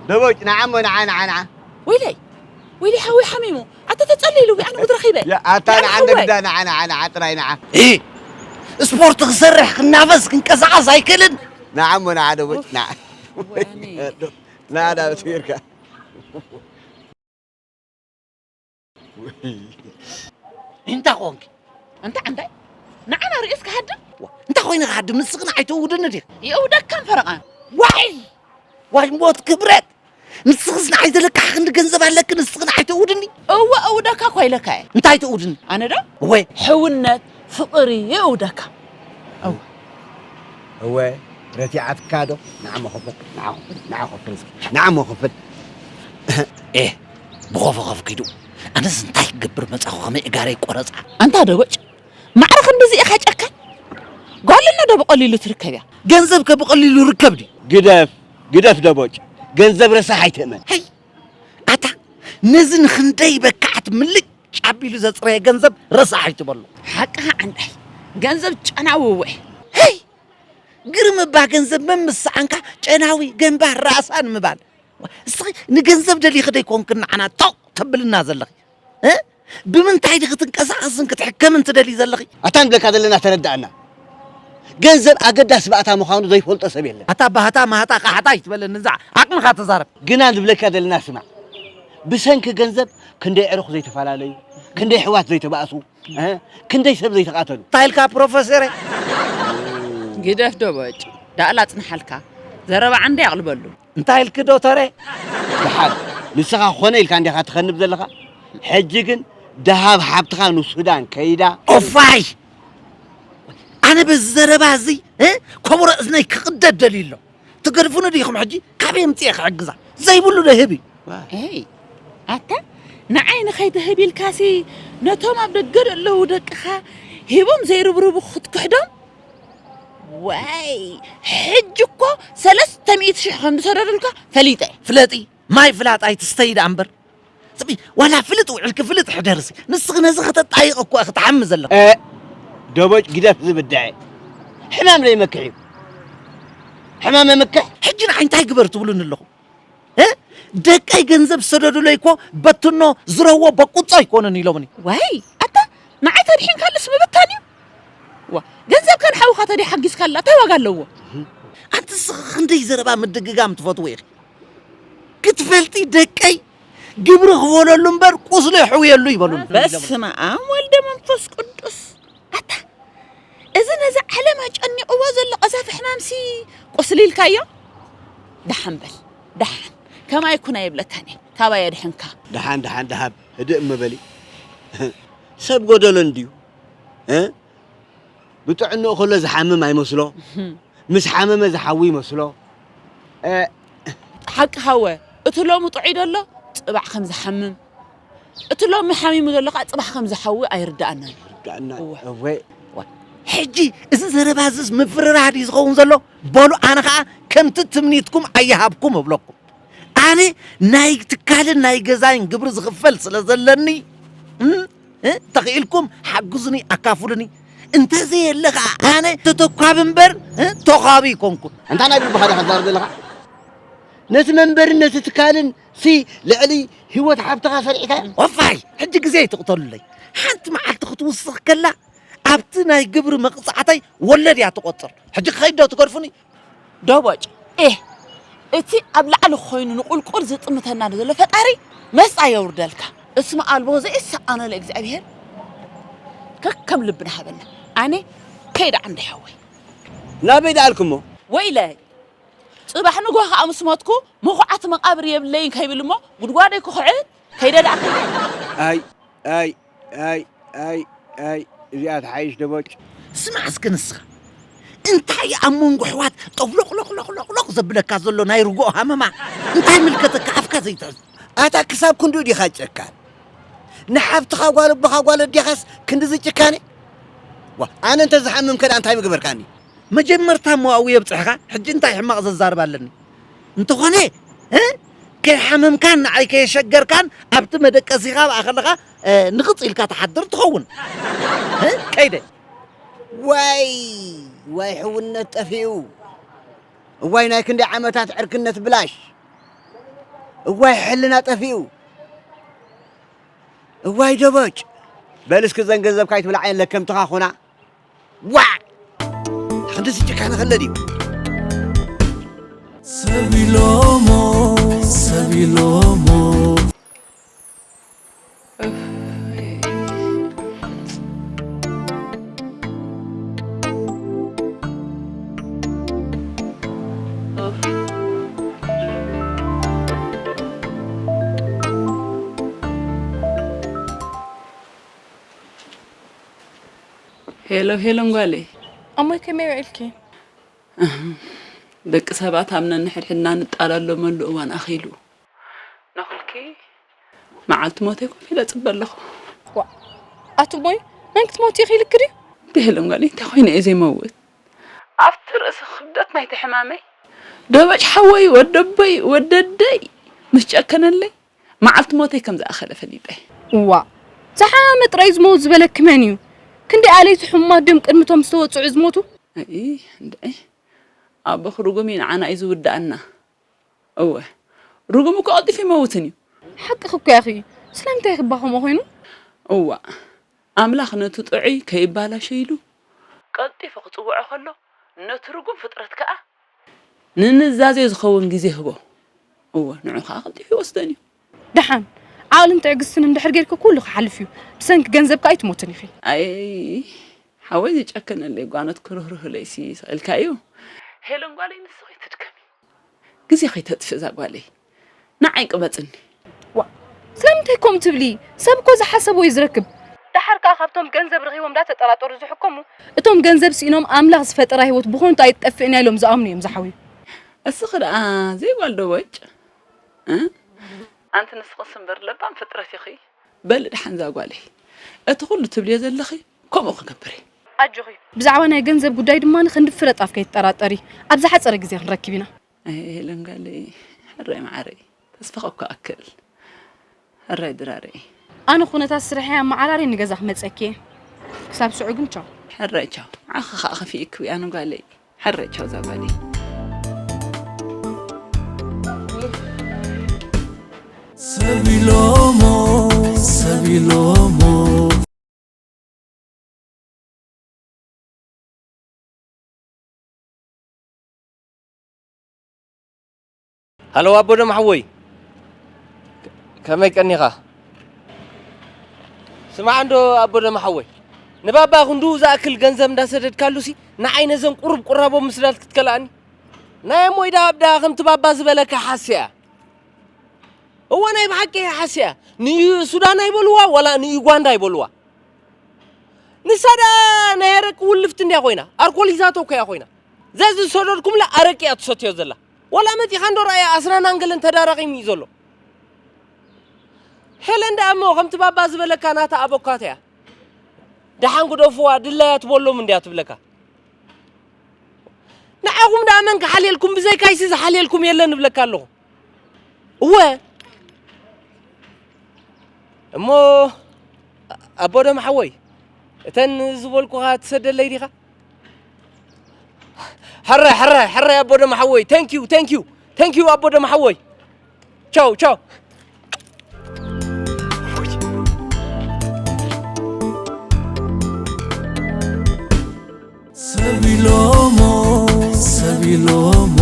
ደቦጭ ንዓ እሞ ንዓ ንዓ ንዓ። ወይለይ ወይለይ ሓወይ ሓሚሙ ኣታ ተጸሊሉ ቢኣን ጉድ ረኺበ። ኣታ ንዓ እንደ ግዳ ንዓ ንዓ ንዓ ጥራይ ንዓ። እ ስፖርት ክሰርሕ ክናፈስ ክንቀሳቐስ ኣይክእልን። ንዓ እሞ ንዓ ደቦጭ ንዓ። ንዓ ዳ ብትቢርካ እንታይ ኮንኪ? እንታይ እንታይ? ንዓና ርእስ ክሃድም? ዋ፣ እንታይ ኮይነ ክሃድም? ንስኽን ኣይተውድኒ ዲኽ? ይእውደካን ፈረቓን። ዋይ! ዋይ ሞት ክብረት! ንስኽስ ንዓይ ዘለካ ክንዲ ገንዘብ ኣለኪ፣ ንስኽን ኣይተውድኒ? እወ እውደካ እኳ ኢለካ እየ። እንታይ ተውድኒ? ኣነ ዶ? እወ። ሕውነት፣ ፍቕሪ ይእውደካ። እወ። እወ፣ ረቲዓትካ ዶ? ንዓ እሞ ክፍል፣ ንዓ ክፍል፣ ንዓ ክፍል እስኪ። ንዓ እሞ ክፍል። ኤ፣ ብኾፈ ኾፍ ኪዱ። ኣነስ እንታይ ክገብር መጻኹ ከመይ እጋረይ ቆረጻ። ኣንታ ደቦጭ፣ ማዕረ ክንድዚ ኢኻ ጨካን? ጓል እኖ ዶ ብቐሊሉ ትርከብ እያ? ገንዘብ ከ ብቐሊሉ ርከብ ድዩ? ግደፍ፣ ግደፍ ደቦጭ። ገንዘብ ረሳሕ ኣይትእመን። ሄይ፣ ኣታ ነዚ ንኽንደይ በካዕት ምልጭ ኣቢሉ ዘጽረየ ገንዘብ ረሳሕ ኣይትበሎ። ሓቅኻ ዓንዳይ፣ ገንዘብ ጨናዊ እወ። ሄይ! ግርም እባ ገንዘብ መምሰዓንካ ጨናዊ፣ ገንባር፣ ራእሳን ምባል። እስኺ ንገንዘብ ደሊኺ ደይኮንክን ንዓና ቶቕ ተብልና ዘለኺ? እ? ብምንታይ ዲኺ ትንቀሳቐስን ክትሕከምን ትደልዪ ዘለኺ? ኣታ ንብለካ ዘለና ተረድኣና። ገንዘብ ኣገዳሲ ባእታ ምዃኑ ዘይፈልጦ ሰብ የለን። ኣታ ባህታ ማህታ ቃሕታ ኣይትበለኒ፣ እዛ ዓቕምኻ ተዛረብ። ግና ንብለካ ዘለና ስማዕ። ብሰንኪ ገንዘብ ክንደይ ኣዕሩኽ ዘይተፈላለዩ፣ ክንደይ ኣሕዋት ዘይተባእሱ፣ እ፣ ክንደይ ሰብ ዘይተቓተሉ። እንታይ ኢልካ ፕሮፈሰረ? ግደፍ ዶ ቦጭ፣ ዳእላ ጽንሓልካ። ዘረባ ዓንደ ያቕልበሉ። እንታይ ኢልኪ ዶተረ? ደሓን፣ ንስኻ ኮነ ኢልካ እንዲኻ ትኸንብ ዘለኻ። ሕጂ ግን ደሃብ ሓብትኻ ንሱዳን ከይዳ። ኦፋይ! ኣነ በዚ ዘረባ እዚ እ? ከበሮ እዝነይ ክቕደድ ደልዩ ኣሎ። ትገድፉኒ ዲኹም ሕጂ? ካበይ ኣምፅኤ ክሕግዛ? ዘይብሉ ዶ ይህብ እዩ? ኤይ ኣታ ንዓይ ንኸይትህብ ኢልካሲ ነቶም ኣብ ደገ ዘለዉ ደቅኻ ሂቦም ዘይርብርቡ ክትክሕዶም? ዋይ ሕጂ እኮ ሰለስተ ሚእቲ ሽሕ ከም ዝሰደዱልካ ፈሊጠ። ፍለጢ ማይ ፍላጥ ኣይትስተይ ደኣ እምበር ስሚ ዋላ ፍልጥ ውዕልኪ ፍልጥ ሕደርሲ ንስኺ ነዚ ከተጣይቕ እኮ ክትሓሚ ዘለኺ እ፣ ደቦጭ ግደፍ ዝብድዐ ሕማም ለይመክሕ እዩ ሕማም መምክሕ ሕጂ ንዓይ እንታይ ግበር ትብሉኒ ኣለኹም እ? ደቀይ ገንዘብ ሰደዱለይ እኮ በትኖ ዝረዎ በቁጾ ኣይኮነን ኢሎምኒ ዋይ ኣታ ንዓይ ተድሒንካሉስ ምብታን እዩ ዋ ገንዘብካ ንሓውካ ተደይ ሓጊዝካላ እንታይ ዋጋ ኣለዎ ኣንቲ ስኺ ክንደይ ዘረባ ምድግጋም ትፈትዊ ኢኺ ክትፈልጢ ደቀይ ግብሪ ክፈለሉ እምበር ቁስሉ የሕውየሉ ይበሉን። በስመ ኣብ ወልደ መንፈስ ቅዱስ። ኣታ እዚ ነዛ ዓለም ኣጨኒቕዋ ዘሎ ቀዛፊ ሕማምሲ ቁስሊ ኢልካዮ? ደሓን በል ደሓን ከማይ ኩን ኣይብለካን እየ ካባይ ኣድሕንካ። ደሓን ደሓን ደሃብ ህድእ እመበሊ። ሰብ ጎደሎ እንድዩ። ብጥዕንኡ ከሎ ዝሓምም ኣይመስሎ። ምስ ሓመመ ዝሓዊ ይመስሎ። ሓቂ ሃወ እቲ ሎሚ ጥዑይ ደሎ ጽባሕ ከም ዝሓምም እቲ ሎሚ ሓሚሙ ዘሎ ከዓ ጽባሕ ከም ዝሓዊ ኣይርድኣናን። ርድኣና እወ። እወ። ሕጂ እዚ ዘረባ እዝስ ምፍርራህ ድዩ ዝኸውን ዘሎ? በሉ ኣነ ከዓ ከምቲ ትምኒትኩም ኣይሃብኩም እብለኩም። ኣነ ናይ ትካልን ናይ ገዛይን ግብሪ ዝኽፈል ስለ ዘለኒ እም፣ እ፣ ተኽኢልኩም ሓግዙኒ ኣካፍሉኒ። እንተዘየለ ከዓ ኣነ ተተኳቢ እምበር እ፣ ተዃቢ ይኮንኩን። ኣንታ ናይ ልብኻ ዶ ክትዛረብ ዘለኻ? ነቲ መንበርን ነቲ ትካልን ሲ ልዕሊ ህይወት ሓብትኻ ሰሪዕካ ወፋይ ሕጂ ግዜ ኣይትቕተሉለይ ሓንቲ መዓልቲ ክትውስኽ ከላ ኣብቲ ናይ ግብሪ መቕፃዕተይ ወለድ እያ ትቖፅር ሕጂ ክኸይድ ዶ ትገድፉኒ ዶቦጭ ኤህ እቲ ኣብ ላዕሊ ኮይኑ ንቁልቁል ዝጥምተና ዘሎ ፈጣሪ መስጣ የውርደልካ እስመ ኣልቦ ዘይሰኣኖ ለእግዚኣብሔር ከከም ልብና ሃበና ኣነ ከይዳ ዓንዲ ሓወይ ናበይ ደኣልክሞ ወይለ ፅባሕ ንጎ ከዓ ምስ ሞትኩ ምኹዓት መቃብር የብለይን ከይብል እሞ ጉድጓደይ ክኹዕት ከይደ ደኣ ኣይ ኣይ ኣይ ኣይ ኣይ እዚኣ ትሓይሽ ደቦጭ ስማዕ እስከ ንስኻ እንታይ ኣብ መንጎ ኣሕዋት ጠፍሎቕሎቕሎቕሎቕ ዘብለካ ዘሎ ናይ ርግኦ ሃመማ እንታይ ምልከተካ ኣፍካ ዘይትሕዝ ኣታ ክሳብ ክንድኡ ዲኻ ጨካን ንሓፍትኻ ጓል ኣቦኻ ጓል ኣዴኻስ ክንድዚ ጭካኔ ዋ ኣነ እንተ ዝሓምም ከዳ እንታይ ምገበርካኒ መጀመርታ እሞ ኣብኡ የብፅሕኻ ሕጂ እንታይ ሕማቕ ዘዛርብ ኣለኒ እንተኾነ እ? ከይሓመምካን ንዓይ ከየሸገርካን ኣብቲ መደቀሲኻ ኣብኣ ከለኻ እ፣ ንቕፅ ኢልካ ትሓድር ትኸውን እ? ከይደ ዋይ ዋይ ሕውነት ጠፊኡ እዋይ ናይ ክንደይ ዓመታት ዕርክነት ብላሽ እዋይ ሕልና ጠፊኡ እዋይ ደቦጭ በል እስኪ ዘን ገንዘብካ ይትብላዓየን ለከምትኻ ኾና ዋዕ ክንድዚ ጭካነ ከለ ድዩ ሰቢሎሞ ሰቢሎሞ ሄሎ ሄሎ ጓለይ ኣሞይ ከመይ ውዒልኪ ደቂ ሰባት ኣብ ነንሕድሕድና ንጣላለመሉ እዋን ኣኺሉ ነኹልኪ መዓልቲ ሞተይ ኮፍ ኢለ እፅበ ኣለኹ ዋ ኣቲ እሞይ መን ክትሞቲ ኢኺ ኢልኪ ድዩ እንተ ሄለን ጓለይ እንታይ ኮይነ እየ ዘይመውት ኣብቲ ርእሲ ክብደት ናይቲ ሕማመይ ደበጭ ሓወይ ወደቦይ ወደደይ ምስ ጨከነለይ መዓልቲ ሞተይ ከም ዝኣኸለ ፈሊጠ። እዋእ! ዝሓመ ጥራይ ዝመውት ዝበለኪ መን እዩ? ክንደይ ኣለይቲ ሕሙማት ድዮም ቅድሚ እቶም ዝተወጽዑ ዝሞቱ? ኣይ እንድዒ ኣቦኺ ርጉም እዩ ንዓና እዩ ዝውድኣና። እወ ርጉም እኮ ቀልጢፉ ኣይመውትን እዩ። ሓቅኺ እኮ ኢኺ። ስለምንታይ እባ ከምኡ ኮይኑ? እዋእ ኣምላኽ ነቲ ጥዑይ ከይባላሾ ኢሉ ቀልጢፉ ክጽውዖ ከሎ ነቲ ርጉም ፍጥረት ከኣ ንንዛዜ ዝኸውን ግዜ ህቦ። እወ ንዑ ከኣ ቀልጢፉ ይወስደን እዩ። ደሓን ዓቕልን ትዕግስትን እንድሕር ጌርኪ ኩሉ ክሓልፍ እዩ። ብሰንኪ ገንዘብ ከኣ ኣይትሞትን ኢኺ። ኣይ ሓወይ ዝጨከነለይ ጓኖት ክርህርህለይሲ ስቕ ኢልካ እዩ። ሄለን ጓለይ ንስኺ ትድከሚ። ግዜ ከይተጥፍእ እዛ ጓለይ ንዓይ ቅበፅኒ። ዋእ ስለምንታይ ከምኡ ትብሊ? ሰብ እኮ ዝሓሰቦ እዩ ዝረክብ። ደሓር ከኣ ካብቶም ገንዘብ ረኺቦም እንዳተጠራጠሩ ዝሕከሙ፣ እቶም ገንዘብ ስኢኖም ኣምላኽ ዝፈጠራ ህይወት ብኾንቱ ኣይትጠፍእን እያ ኢሎም ዝኣምኑ እዮም ዝሓውዩ። እስኺ ደኣ ዘይጓል ዶ ቦጭ? እ? ኣንቲ ንስኽስ እምበር ለባም ፍጥረት ኢኺ። በሊ ደሓን እዛ ጓለይ፣ እቲ ኩሉ ትብልዮ ዘለኺ ከምኡ ክገብር እየ። ኣጆኺ። ብዛዕባ ናይ ገንዘብ ጉዳይ ድማ ንኽንዲ ፍረ ጣፍ ከይትጠራጠሪ፣ ኣብ ዝሓጸረ ግዜ ክንረክብ ኢና። ኣይ ሄለን ጓለይ፣ ሕራይ መዓረይ፣ ተስፋ ከኳ ኣክል። ሕራይ ድራረይ። ኣነ ኩነታት ስርሐይ ኣመዓራርየ ንገዛ ክመጸኪ እየ። ክሳብ ሽዑ ግን ቻው። ሕራይ ቻው። ንዓኺ ኸኣ ከፊእኪ እያ ንጓለይ። ሕራይ ቻው እዛ ጓለይ። ሰብ ኢሎሞ፣ ሰብ ኢሎሞ። ሃሎ ኣቦ ደም ሓወይ፣ ከመይ ቀኒኻ? ስማዕ እንዶ ኣቦ ደም ሓወይ፣ ንባባ ክንዱ ዝኣክል ገንዘብ እንዳሰደድካሉሲ ንዓይ ነዘን ቁሩብ ቁራቦ ምስዳድ ክትከልኣኒ? ናይ እሞይ ደሃብ ደኣ ከምቲ ባባ ዝበለካ ሓስያ። እወ ናይ ብሓቂ እያ ሓስያ። ንዩ ሱዳን ኣይበልዋ ዋላ ንዩጓንዳ ኣይበልዋ። ንሳ ደኣ ናይ ኣረቂ ውልፍቲ እንድያ ኮይና፣ ኣርኮሊዛቶ እኮ እያ ኮይና። ዘዚ ዝሰደድኩምላ ኣረቂ እያ ትሰትዮ ዘላ። ዋላ መጺኻ እንዶ ረኣያ ኣስናናን ገለን ተዳራቒሙ እዩ ዘሎ። ሄለን ደኣ እሞ ከምቲ ባባ ዝበለካ ናታ ኣበኳት እያ። ደሓን ግደፍዋ ድላያ ትበሎም እንድያ ትብለካ። ንዓኹም ደኣ መን ክሓልየልኩም ብዘይካይሲ ዝሓልየልኩም የለን እብለካ ኣለኹ። እወ እሞ ኣቦ ደም ሓወይ እተን ዝበልኩኻ ትሰደለይ ዲኻ? ሕራይ ሕራይ ሕራይ ኣቦ ደም ሓወይ thank you thank you thank you ኣቦ ደም ሓወይ ቻው ቻው። ሰብ ኢሎሞ ሰብ ኢሎሞ።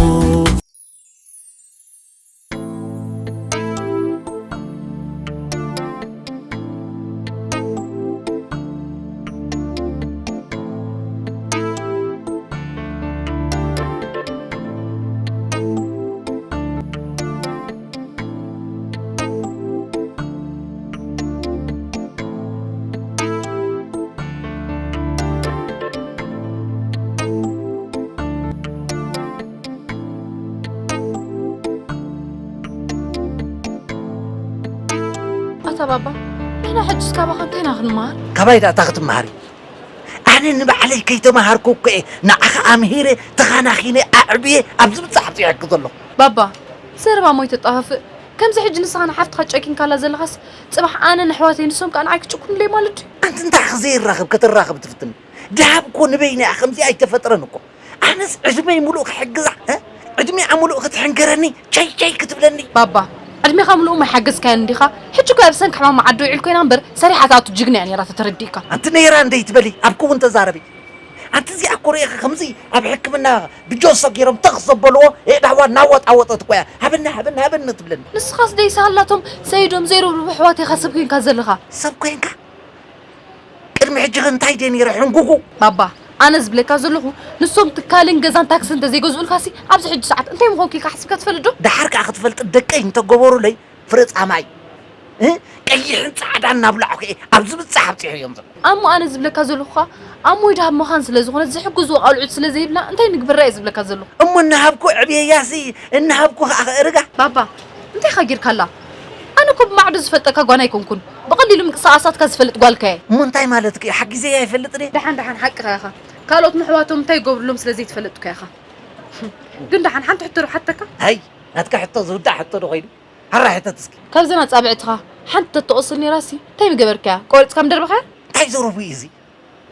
ኣታ ባባ፣ ንሕና ሕጅስ ካባኻ እንታይ ኢና ክንመሃር? ካባይ ደኣ እንታይ ክትመሃሪ? ኣነ ንባዕለይ ከይተማሃርኩ እኮ እየ ንዓኻ ኣምሂረ፣ ተኻናኺነ፣ ኣዕብየ ኣብዚ ምብጻሕ ኣብጺሐኪ ዘለኹ። ባባ፣ ዘረባ እሞ ኣይተጣፋፍእ። ከምዚ ሕጂ ንስኻ ንሓፍትኻ ጨኪንካላ ዘለኻስ፣ ጽባሕ ኣነ ንኣሕዋተይ ንሶም ከኣ ንዓይ ክጭኩኑለይ ማለት ድዩ? ኣንቲ እንታይ ኢኺ ዘይራኸብ ከተራኽቢ ትፍትኒ? ደሃብ እኮ ንበይና እያ፣ ከምዚኣ ኣይተፈጥረን እኮ። ኣነስ ዕድመይ ሙሉእ ክሕግዛ፣ እ? ዕድሚኣ ሙሉእ ክትሕንገረኒ፣ ቸይ ቸይ ክትብለኒ። ባባ፣ ዕድሜኻ ሙሉእ እሞ ኣይሓገዝካያን እንዲኻ? ሕጂ እኮ ኣብ ሰንኪ ሕማም መዓዶ ውዒል ኮይና እምበር፣ ሰሪሓ ትኣቱ ጅግና እያ ነይራ ተተረዲእካ። ኣንቲ ነይራ እንደ ይትበሊ፣ ኣብ ክውን ተዛረቢ። ኣንቲ እዚኣ እኮ ርኢኺ ከምዚ ኣብ ሕክምና ብጆሶ ገይሮም ተኽ ዘበልዎ፣ የእዳዋ እናወጣወጠት እኮ እያ። ሃበኒ፣ ሃበኒ፣ ሃበኒ ትብለኒ። ንስኻስ ደይሳ ኣላቶም ሰይዶም ዘይርብርቡ ኣሕዋት ኢኻ ሰብ ኮይንካ ዘለኻ። ሰብ ኮይንካ? ቅድሚ ሕጂ ኸ እንታይ ድየ ነይረ ሕንጉጉ? ባባ፣ ኣነ ዝብለካ ዘለኹ፣ ንሶም ትካልን ገዛን ታክስን እንተዘይገዝኡልካሲ፣ ኣብዚ ሕጂ ሰዓት እንታይ ምኾንኩ ኢልካ ሓሲብካ ትፈልጥ ዶ? ደሓር ከኣ ክትፈልጢ ደቀይ እንተገበሩለይ፣ ፍረ ጻማይ፣ እ? ቀይሕን ጻዕዳን እናብላዕኩ እየ ኣብዚ ብጻሕ ኣብጺሐዮም ዘሎ። ኣሞ ኣነ ዝብለካ ዘለኹ ኸኣ፣ ኣሞይ ደሃብ መኻን ስለ ዝኾነት፣ ዝሕግዝዎ ቃልዑት ስለ ዘይብላ፣ እንታይ ንግበራ እየ ዝብለካ ዘለኹ። እሞ እናሃብኩ ዕብየያሲ፣ እናሃብኩ ኸኣ ከእርጋ? ባባ፣ እንታይ ኢኻ ጌርካላ? ኣነ እኮ ብማዕዶ ዝፈልጠካ ጓና ኣይኮንኩን። ብቐሊሉ ምንቅስቓሳትካ ዝፈልጥ ጓልካ እየ። እሞ እንታይ ማለትኪ እዩ? ሓጊዘያ ይፈልጥ ድየ? ደሓን፣ ደሓን፣ ሓቅኻ ኢኻ። ካልኦት ንኣሕዋቶም እንታይ ይገብሩሎም ስለ ዘይትፈልጥ እኮ ኢኻ። ግን ደሓን ሓንቲ ሕቶ ዶ ሓተካ? ኣይ፣ ናትካ ሕቶ ዝውዳእ ሕቶ ዶ ኮይኑ? ሕራይ ሕተት እስኪ። ካብዘን ኣጻብዕትኻ ሓንቲ ተትቆስል ነይራሲ፣ እንታይ ምገበርካያ? ቆሪጽካ ምደርበኻያ? እንታይ ዘረቡ እዩ እዚ?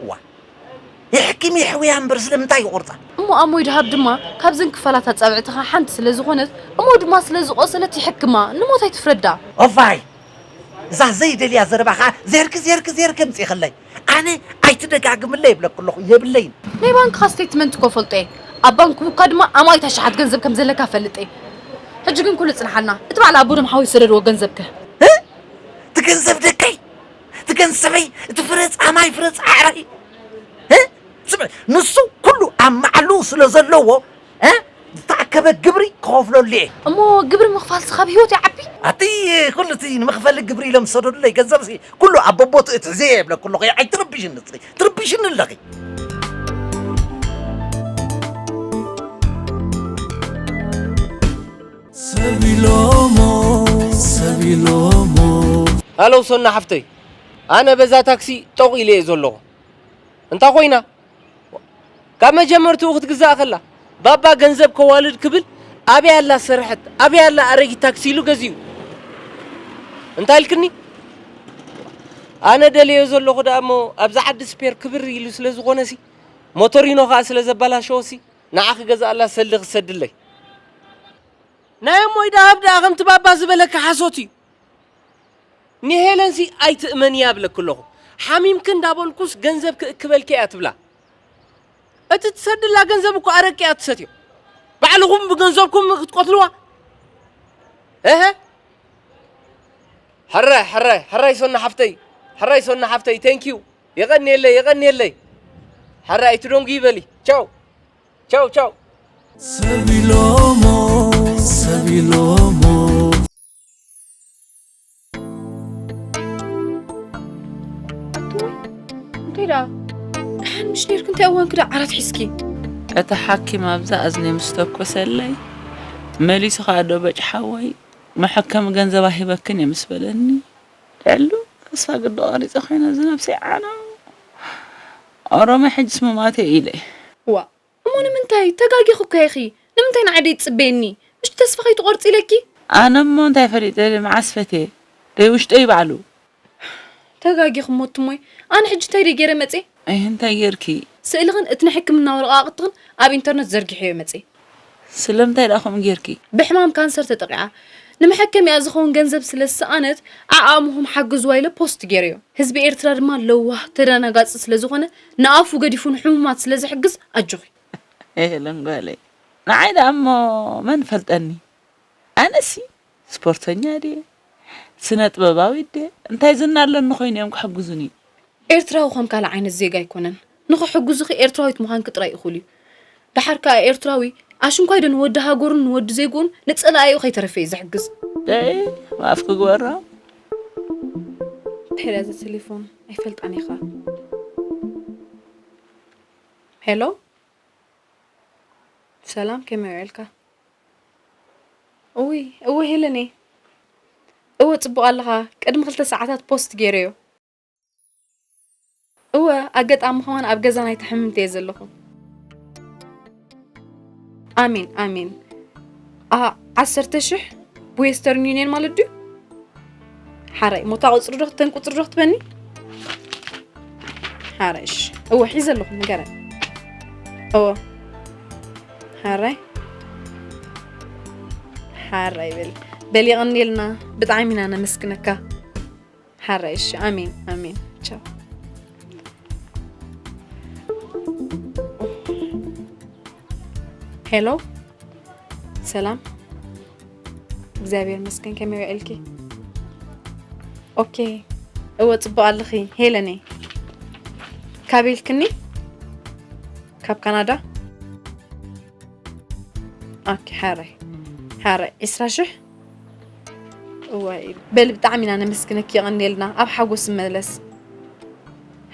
ዋ። የሕክም የሕውያ እምበር ስለምንታይ ይቆርጻ? እሞ ኣሞይ ደሃብ ድማ ካብዘን ክፋላት ኣጻብዕትኻ ሓንቲ ስለ ዝኾነት፣ እሞ ድማ ስለ ዝቆሰለት ይሕክማ፣ ንሞት ኣይትፍረዳ። ኦፋይ! እዛ ዘይደልያ ዘረባ ኸኣ ዜርኪ፣ ዜርኪ፣ ዜርኪ ኣምጺእኽለይ። ኣነ ኣይትደጋግምለይ ይብለኪ ኣለኹ፣ የብለይን። ናይ ባንክኻ ስቴትመንት እኮ ፈልጦ እየ። ኣብ ባንክ ቡካ ድማ ኣማኢት ኣሽሓት ገንዘብ ከም ዘለካ ፈልጥ እየ። ሕጂ ግን ኩሉ ጽንሓልና። እቲ በዓል ኣቦ ደም ሓወይ ዝሰደድዎ ገንዘብ ከ? እ? እቲ ገንዘብ ደቀይ? እቲ ገንዘበይ? እቲ ፍረ ጻማይ፣ ፍረ ጻዕራይ? እ? ስምዕ፣ ንሱ ኩሉ ኣብ መዓልኡ ስለ ዘለዎ፣ እ? ዝተኣከበ ግብሪ ክኸፍለሉ እየ። እሞ ግብሪ ምኽፋልሲ ካብ ህይወት ይዓቢ። ኣቲ ኩሉ እቲ ንመኽፈሊ ግብሪ ኢሎም ዝሰደዱለይ ገንዘብሲ ኩሉ ኣብ ቦቦትኡ ትሕዝዮ እየ ይብለኩ ኣለኹ። ኣይትርብሽኒ ንስኺ፣ ትርብሽኒ ኣለኺ። ሰብ ኢሎሞ ሰብ ኢሎሞ ሃሎ ሶና ሓፍተይ፣ ኣነ በዛ ታክሲ ጠቕ ኢለ እየ ዘለኹ። እንታ ኮይና ካብ መጀመርትኡ ክትግዛእ ከላ ባባ ገንዘብ ከዋልድ ክብል ኣበይ ኣላ ዝሰርሐት ኣበይ ኣላ ኣረጊት ታክሲ ኢሉ ገዚኡ። እንታይ ኢልክኒ? ኣነ ደልዮ ዘለኹ ደኣ እሞ ኣብዛ ዓዲ ስፔር ክብር ኢሉ ስለ ዝኾነሲ ሞቶሪኖ ከኣ ስለ ዘባላሸወሲ ንዓ ክገዝኣላ ሰልዲ ክሰድለይ። ናይ እሞይ ደሃብ ደኣ ከምቲ ባባ ዝበለካ ሓሶት እዩ። ንሄለንሲ ኣይትእመንያ እብለኪ ኣለኹ። ሓሚምኪ እንዳበልኩስ ገንዘብ ክእክበልኪ እያ ትብላ። እቲ ትሰድላ ገንዘብ እኮ ኣረቂ እያ ትሰትዮ። ባዕልኹም ብገንዘብኩም ክትቀትልዋ። እህ ሕራይ ሕራይ ሕራይ ሶና ሓፍተይ ሕራይ ሶና ሓፍተይ thank you የቐንየለይ የቐንየለይ። ሕራይ ኣይትደንጉ ይበሊ። ቻው ቻው ቻው። ሰብ ኢሎሞ ሰብ ኢሎሞ እንታይ ደኣ ደሓን ምሽ ነርክ እንታይ እዋን ክዳ ዓራት ሒዝኪ እቲ ሓኪም ኣብዛ እዝኒ ምስ ተኮሰለይ መሊሱ ከዓ ዶ በጭሓወይ መሐከሚ ገንዘብ ኣሂበክን እየ ምስ በለኒ ልዕሉ ተስፋ ግዲ ቆሪፀ ኮይነ እዚ ነብሰይ ዓነው ኦሮሞ ሕጅስ ምማተ ኢለ ዋ እሞ ንምንታይ ተጋጊኹ እኮ ኢኺ ንምንታይ ንዓደይ ትፅበየኒ ምሽ ተስፋ ከይትቆርፂ ኢለኪ ኣነ እሞ እንታይ ፈሊጠ መዓስ ፈትየ ደይ ውሽጠይ ባዕሉ ተጋጊኹ እሞ ትሞይ ኣነ ሕጂ እንታይ ደይ ገይረ መፅየ ኣይ እንታይ ጌርኪ ስእልኽን እቲ ናይ ሕክምና ወረቓቕትኽን ኣብ ኢንተርነት ዘርጊሐዮ መፅየ ስለምንታይ ደኣ ከምኡ ጌርኪ ብሕማም ካንሰር ተጠቒዓ ንመሐከሚኣ ዝኸውን ገንዘብ ስለ ዝሰኣነት ዓዓሙኹም ሓግዝዋ ኢለ ፖስት ገይረዮ ህዝቢ ኤርትራ ድማ ለዋህ ተደናጋፂ ስለ ዝኾነ ንኣፉ ገዲፉ ንሕሙማት ስለ ዝሕግዝ ኣጆኺ ሄለን ጓለይ ንዓይ ደኣ እሞ መን ፈልጠኒ ኣነሲ ስፖርተኛ ድየ ስነ ጥበባዊት ድየ እንታይ ዝና ኣለኒ ኮይኑ እዮም ክሕግዙኒ ኤርትራዊ ከም ካልእ ዓይነት ዜጋ ኣይኮነን ንኽሕግዙኺ ኤርትራዊት ምዃንኪ ጥራይ እኹል እዩ ደሓር ከኣ ኤርትራዊ ኣሽንኳይ ዶ ንወዲ ሃገሩን ንወዲ ዜግኡን ንጸላኢኡ ከይተረፈ እዩ ዝሕግዝ ደይ ማፍ ክግበሮ ተሕዳ ዘ ቴሌፎን ኣይፈልጣን ኢኻ ሄሎ ሰላም ከመይ ውዕልካ እውይ እወ ሄለነይ እወ ጽቡቕ ኣለኻ ቅድሚ ክልተ ሰዓታት ፖስት ገይረዮ እወ ኣጋጣሚ ከማን ኣብ ገዛ ናይ ተሓምምቲ እየ ዘለኹ ኣሜን ኣሜን ኣ ዓሰርተ ሽሕ ብዌስተርን ዩኒየን ማለት ድዩ ሓራይ ሞታ ቁፅሪ ዶ ተን ቁፅሪ ዶ ክትበኒ ሓራይ እሺ እወ ሒዘ ኣለኹ ንገረ እወ ሓራይ ሓራይ በል በል የቐንየልና ብጣዕሚ ኢና ነመስግነካ ሓራይ እሺ ኣሜን ኣሜን ቻው ሄሎ ሰላም እግዚኣብሔር መስገን ከመይ ውዕልኪ ኦኬ እወ ፅቡቅ ኣለኺ ሄለነይ ካብ ኢልክኒ ካብ ካናዳ ኦኬ ሓራይ ሓራይ ዕስራ ሽሕ እዋይ በል ብጣዕሚ ኢና ነመስግነኪ የቐንየልና ኣብ ሓጎስ መለስ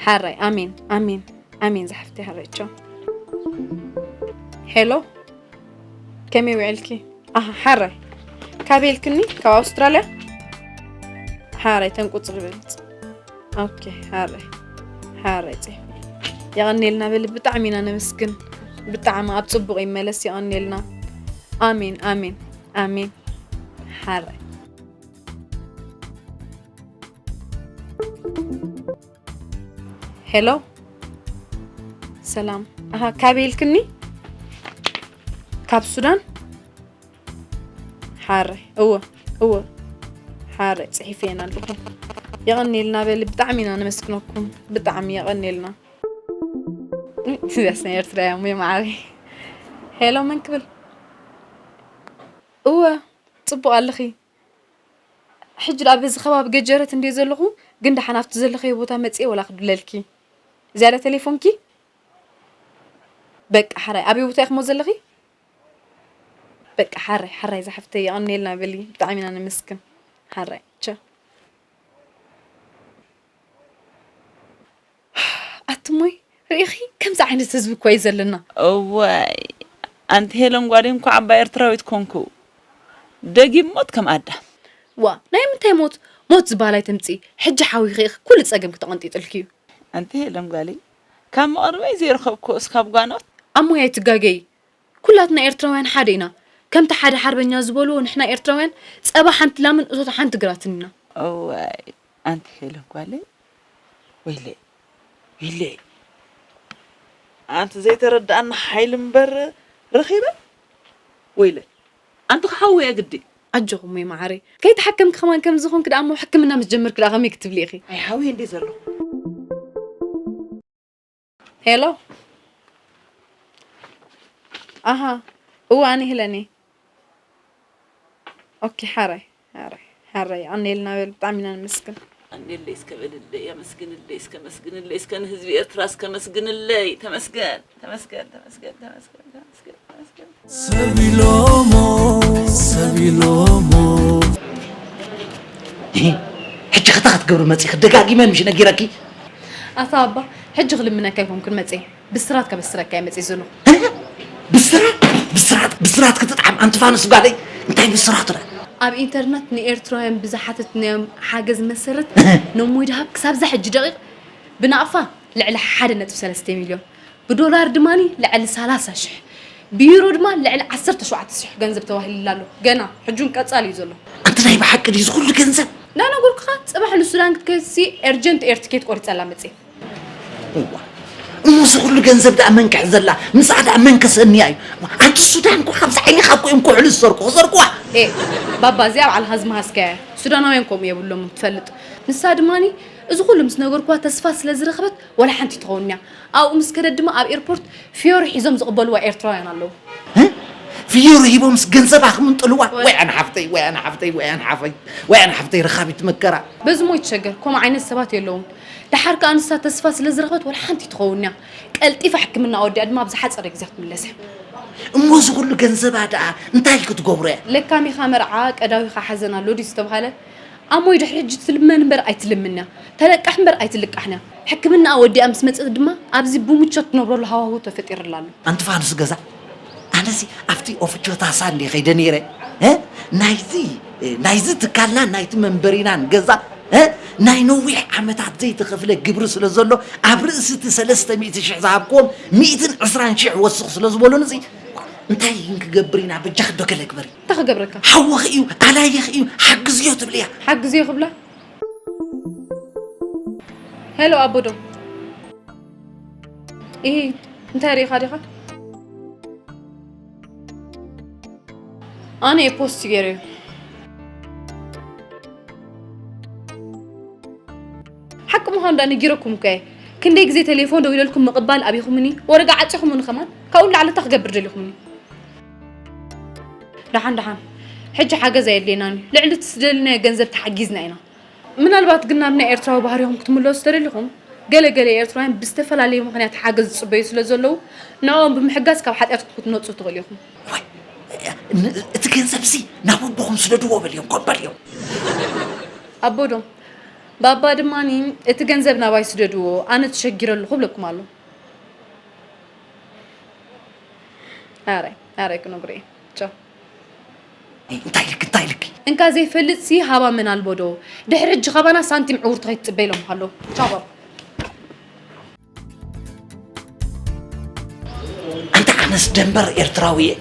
ሓራይ ኣሜን ኣሜን ኣሜን ዝሓፍተይ ሓራይ ቻው ሄሎ ከመይ ውዕልኪ ኣሃ ሓራይ ካበይ ኢልክኒ ካብ ኣውስትራልያ ሓራይ ተን ቁፅሪ በልፅ ኦኬ ሓራይ ሓራይ ፅሕፊ የቐንየልና በሊ ብጣዕሚ ኢና ነመስግን ብጣዕሚ ኣብ ፅቡቕ ይመለስ የቐንየልና ኣሜን ኣሜን ኣሜን ሓራይ ሄሎ ሰላም ኣሃ ካበይ ኢልክኒ ካብ ሱዳን ሓረ እወ እወ ሓረ ፅሒፈየን ኣለኹ የቐንየልና በሊ ብጣዕሚ ኢና ነመስግነኩም ብጣዕሚ የቐንየልና እዚኣስ ናይ ኤርትራ እያ እሞ መዓረይ ሄሎ መን ክብል እወ ፅቡቕ ኣለኺ ሕጂ ደኣ በዚ ከባቢ ገጀረት እንድየ ዘለኹ ግን ደሓን ኣብቲ ዘለኽዮ ቦታ መፅየ ወላ ክድውለልኪ ዝያዳ ቴሌፎንኪ በቃ ሓራይ ኣበይ ቦታ ኢኽሞ ዘለኺ በቃ ሓራይ ሓራይ ዝሓፍተይ የቐንየልና በሊ። ብጣዕሚ ኢና ነመስግን። ሓራይ ቻው። ኣትሞይ፣ ርኢኺ ከምዚ ዓይነት ህዝቢ እኮ እዩ ዘለና። እዋይ፣ ኣንቲ ሄለን ጓለይ፣ እንኳዕ ኣባ ኤርትራዊት ኮንኩ። ደጊም ሞት ከም ኣዳም። ዋ ናይ ምንታይ ሞት? ሞት ዝበሃል ኣይተምፅኢ። ሕጂ ሓዊኺ ኢኺ ኩሉ ፀገም ክተቐንጢጥልኪ እዩ። ኣንቲ ሄለን ጓለይ፣ ካብ መቐርበይ ዘይረኸብኩ እስካብ ጓኖት። ኣሞይ ኣይትጋገይ። ኩላትና ኤርትራውያን ሓደ ኢና። ከምቲ ሓደ ሓርበኛ ዝበልዎ ንሕና ኤርትራውያን ጸባ ሓንቲ ላምን እቶት ሓንቲ ግራትን ኢና። እዋይ ኣንቲ ሄለን ጓለይ፣ ወይለይ ወይለይ፣ ኣንቲ ዘይተረድኣኒ ሓይሊ እምበር ረኺበ። ወይለይ ኣንቲ ክሓውየ ግዲ። ኣጆኹም ወይ መዓረይ፣ ከይተሓከምኪ ከማን ከምዚ ኾንኪ ደኣ እሞ ሕክምና ምስ ጀመርኪ ደኣ ከመይ ክትብሊ ኢኺ? ኣይሓውየ እንዴ ዘለኹ። ሄሎ። ኣሃ። እዋ፣ ኣነ ሄለን እየ። ኦኬ፣ ሓራይ፣ ሓራይ፣ ሓራይ። ኣነ ሄለን ኣበል፣ ብጣዕሚ ኢና ነመስግን። ኣንዴለይ እስከ በልለይ፣ ኣመስግንለይ እስከ፣ መስግንለይ እስከ፣ ንህዝቢ ኤርትራ እስከ መስግንለይ። ተመስገን፣ ተመስገን፣ ተመስገን፣ ተመስገን፣ ተመስገን፣ ተመስገን። ሰብ ኢሎሞ፣ ሰብ ኢሎሞ። ሕጂ ኸታ ክትገብሪ መጺኺ፣ ደጋጊመ ምሽ ነጊረኪ። ኣታ ኣባ፣ ሕጂ ክልምነካ ኣይኮንኩን መጽየ። ብስራት ከበስረካ እየ መጽየ ዘለኹ። ብስራት? ብስራት? ብስራት ክትጥዓም ኣንቲ ፋኑስ ጓለይ። እንታይ ብስራት ረ? ኣብ ኢንተርነት ንኤርትራውያን ብዝሓተትናዮም ሓገዝ መሰረት፣ ነሞይ ደሃብ ክሳብ እዛ ሕጂ ደቂቕ ብናቕፋ ልዕሊ ሓደ ነጥቢ ሰለስተ ሚልዮን፣ ብዶላር ድማኒ ልዕሊ ሰላሳ ሽሕ፣ ብዩሮ ድማ ልዕሊ ዓሰርተ ሸውዓተ ሽሕ ገንዘብ ተዋሂልላ ኣሎ። ገና ሕጂ እውን ቀጻሊ እዩ ዘሎ። ኣንቲ ናይ ብሓቂ ድዩ እዚ ኩሉ ገንዘብ? እንዳነገርኩኻ፣ ጽባሕ ንሱዳን ክትከይድሲ ኤርጀንት ኤር ትኬት ቆሪጸላ መጽየ። እዋ፣ እሞ እዚ ኩሉ ገንዘብ ደኣ መን ክሕዘላ? ምስኣ ደኣ መን ከሰንያ እዩ? ኣንቲ ሱዳን እኮ ካብዚ ዓይኒኻ እኮ እዮም ኩሕሊ ዝሰርቁ፣ ክሰርቁዋ። ኤ፣ ባባ፣ እዚኣ ባዕልኻ ዝመሃዝካያ እያ። ሱዳናውያን ከምኡ የብሎምን፣ ትፈልጥ። ንሳ ድማኒ፣ እዚ ኩሉ ምስ ነገርኩዋ ተስፋ ስለ ዝረኸበት፣ ዋላ ሓንቲ ትኸውን እያ። ኣብኡ ምስ ከደት ድማ ኣብ ኤርፖርት ፍዮሪ ሒዞም ዝቕበልዋ ኤርትራውያን ኣለዉ። እ? ፍዮሪ ሂቦምስ ገንዘባ ክምንጥልዋ? ወይ ኣነ ሓፍተይ፣ ወይ ኣነ ሓፍተይ፣ ወይ ኣነ ሓፈይ፣ ወይ ኣነ ሓፍተይ ረኻቢት መከራ። በዚ ሞ ይትሸገር፣ ከምኡ ዓይነት ሰባት የለዉን። ደሓር ከኣ ንሳ ተስፋ ስለ ዝረኸበት ዋላ ሓንቲ ትኸውን እያ። ቀልጢፋ ሕክምና ኣወዲኣ ድማ ኣብ ዝሓጸረ ግዜ ክትምለስ እያ። እሞ እዚ ኩሉ ገንዘባ ደኣ እንታይ ክትገብሮ እያ? ለካሚኻ መርዓ፣ ቀዳዊኻ ሓዘን ኣሎ ድዩ ዝተባህለ? ኣሞይ ድሕሪ ሕጂ ትልመን እምበር ኣይትልምንያ፣ ተለቃሕ እምበር ኣይትልቃሕንያ። ሕክምናኣ ወዲኣ ምስ መጸት ድማ ኣብዚ ብምቾት ትነብረሉ ሃዋህው ተፈጢርላ ኣሎ። ኣንቲ ፋኑስ ገዛ፣ ኣነሲ ኣብቲ ኦፍቾታሳ እንድየ ከይደ ነይረ። እ? ናይዚ፣ ናይዚ ትካልና ናይቲ መንበሪናን ገዛ፣ እ? ናይ ነዊሕ ዓመታት ዘይተኸፍለ ግብሪ ስለ ዘሎ ኣብ ርእሲ እቲ ሰለስተ ሚእቲ ሽሕ ዝሃብክዎም ሚእትን ዕስራን ሽሕ ወስኽ ስለ ዝበሉኒ እዚ እንታይ ግን ክገብር ኢና? በጃኺ ዶ ገለ ግበሪ። እንታይ ክገብረካ? ሓወኺ እዩ፣ ኣላይኺ እዩ፣ ሓግዝዮ ትብልያ። ሓግዝዮ ክብላ? ሄሎ፣ ኣቦ ዶ? ኢሂ፣ እንታይ ርኢኻ ዲኻ? ኣነ እየ ፖስት ገይረዮ። ሓቂ ምዃኑ ዳ ነጊረኩም እኮ እየ። ክንደይ ግዜ ቴሌፎን ደዊለልኩም ምቕባል ኣቢኹምኒ፣ ወረጋ ዓጺኹምኒ ከማን። ካብኡ ንላዕሊ እንታይ ክገብር ደሊኹምኒ? ደሓን ደሓን። ሕጂ ሓገዝ ኣየድልየናን እዩ። ልዕሊ እቲ ዝደለናዮ ገንዘብ ተሓጊዝና ኢና። ምናልባት ግን ናብ ናይ ኤርትራዊ ባህሪኹም ክትምለሱ ተደሊኹም፣ ገለ ገለ ኤርትራውያን ብዝተፈላለየ ምኽንያት ሓገዝ ዝጽበዩ ስለ ዘለዉ፣ ንዕኦም ብምሕጋዝ ካብ ሓጢኣትኩም ክትነጽሁ ትኽእሉ ኢኹም። ዋይ፣ ን-፣ እቲ ገንዘብሲ ናብ ኣቦኹም ስደድዎ በልዮም፣ ኮም በልዮም። ኣቦ ዶ? ባባ ድማኒ፣ እቲ ገንዘብ ናባይ ስደድዎ፣ ኣነ ተሸጊረ ኣለኹ እብለኩም ኣሎ። ኣረ፣ ኣረ ክነግሮ እየ። ቻው። እንታይ ኢልክ፣ እንታይ ኢልክ? እንካ ዘይፈልጥ ሲ ሃባ መን ኣልቦ ዶ? ድሕሪ ሕጂ ካባና ሳንቲም ዕውርቲ ከይትጽበ ኢሎም ኣሎ። ቻው ባባ። ኣንታ ኣነስ ደንበር ኤርትራዊ እየ።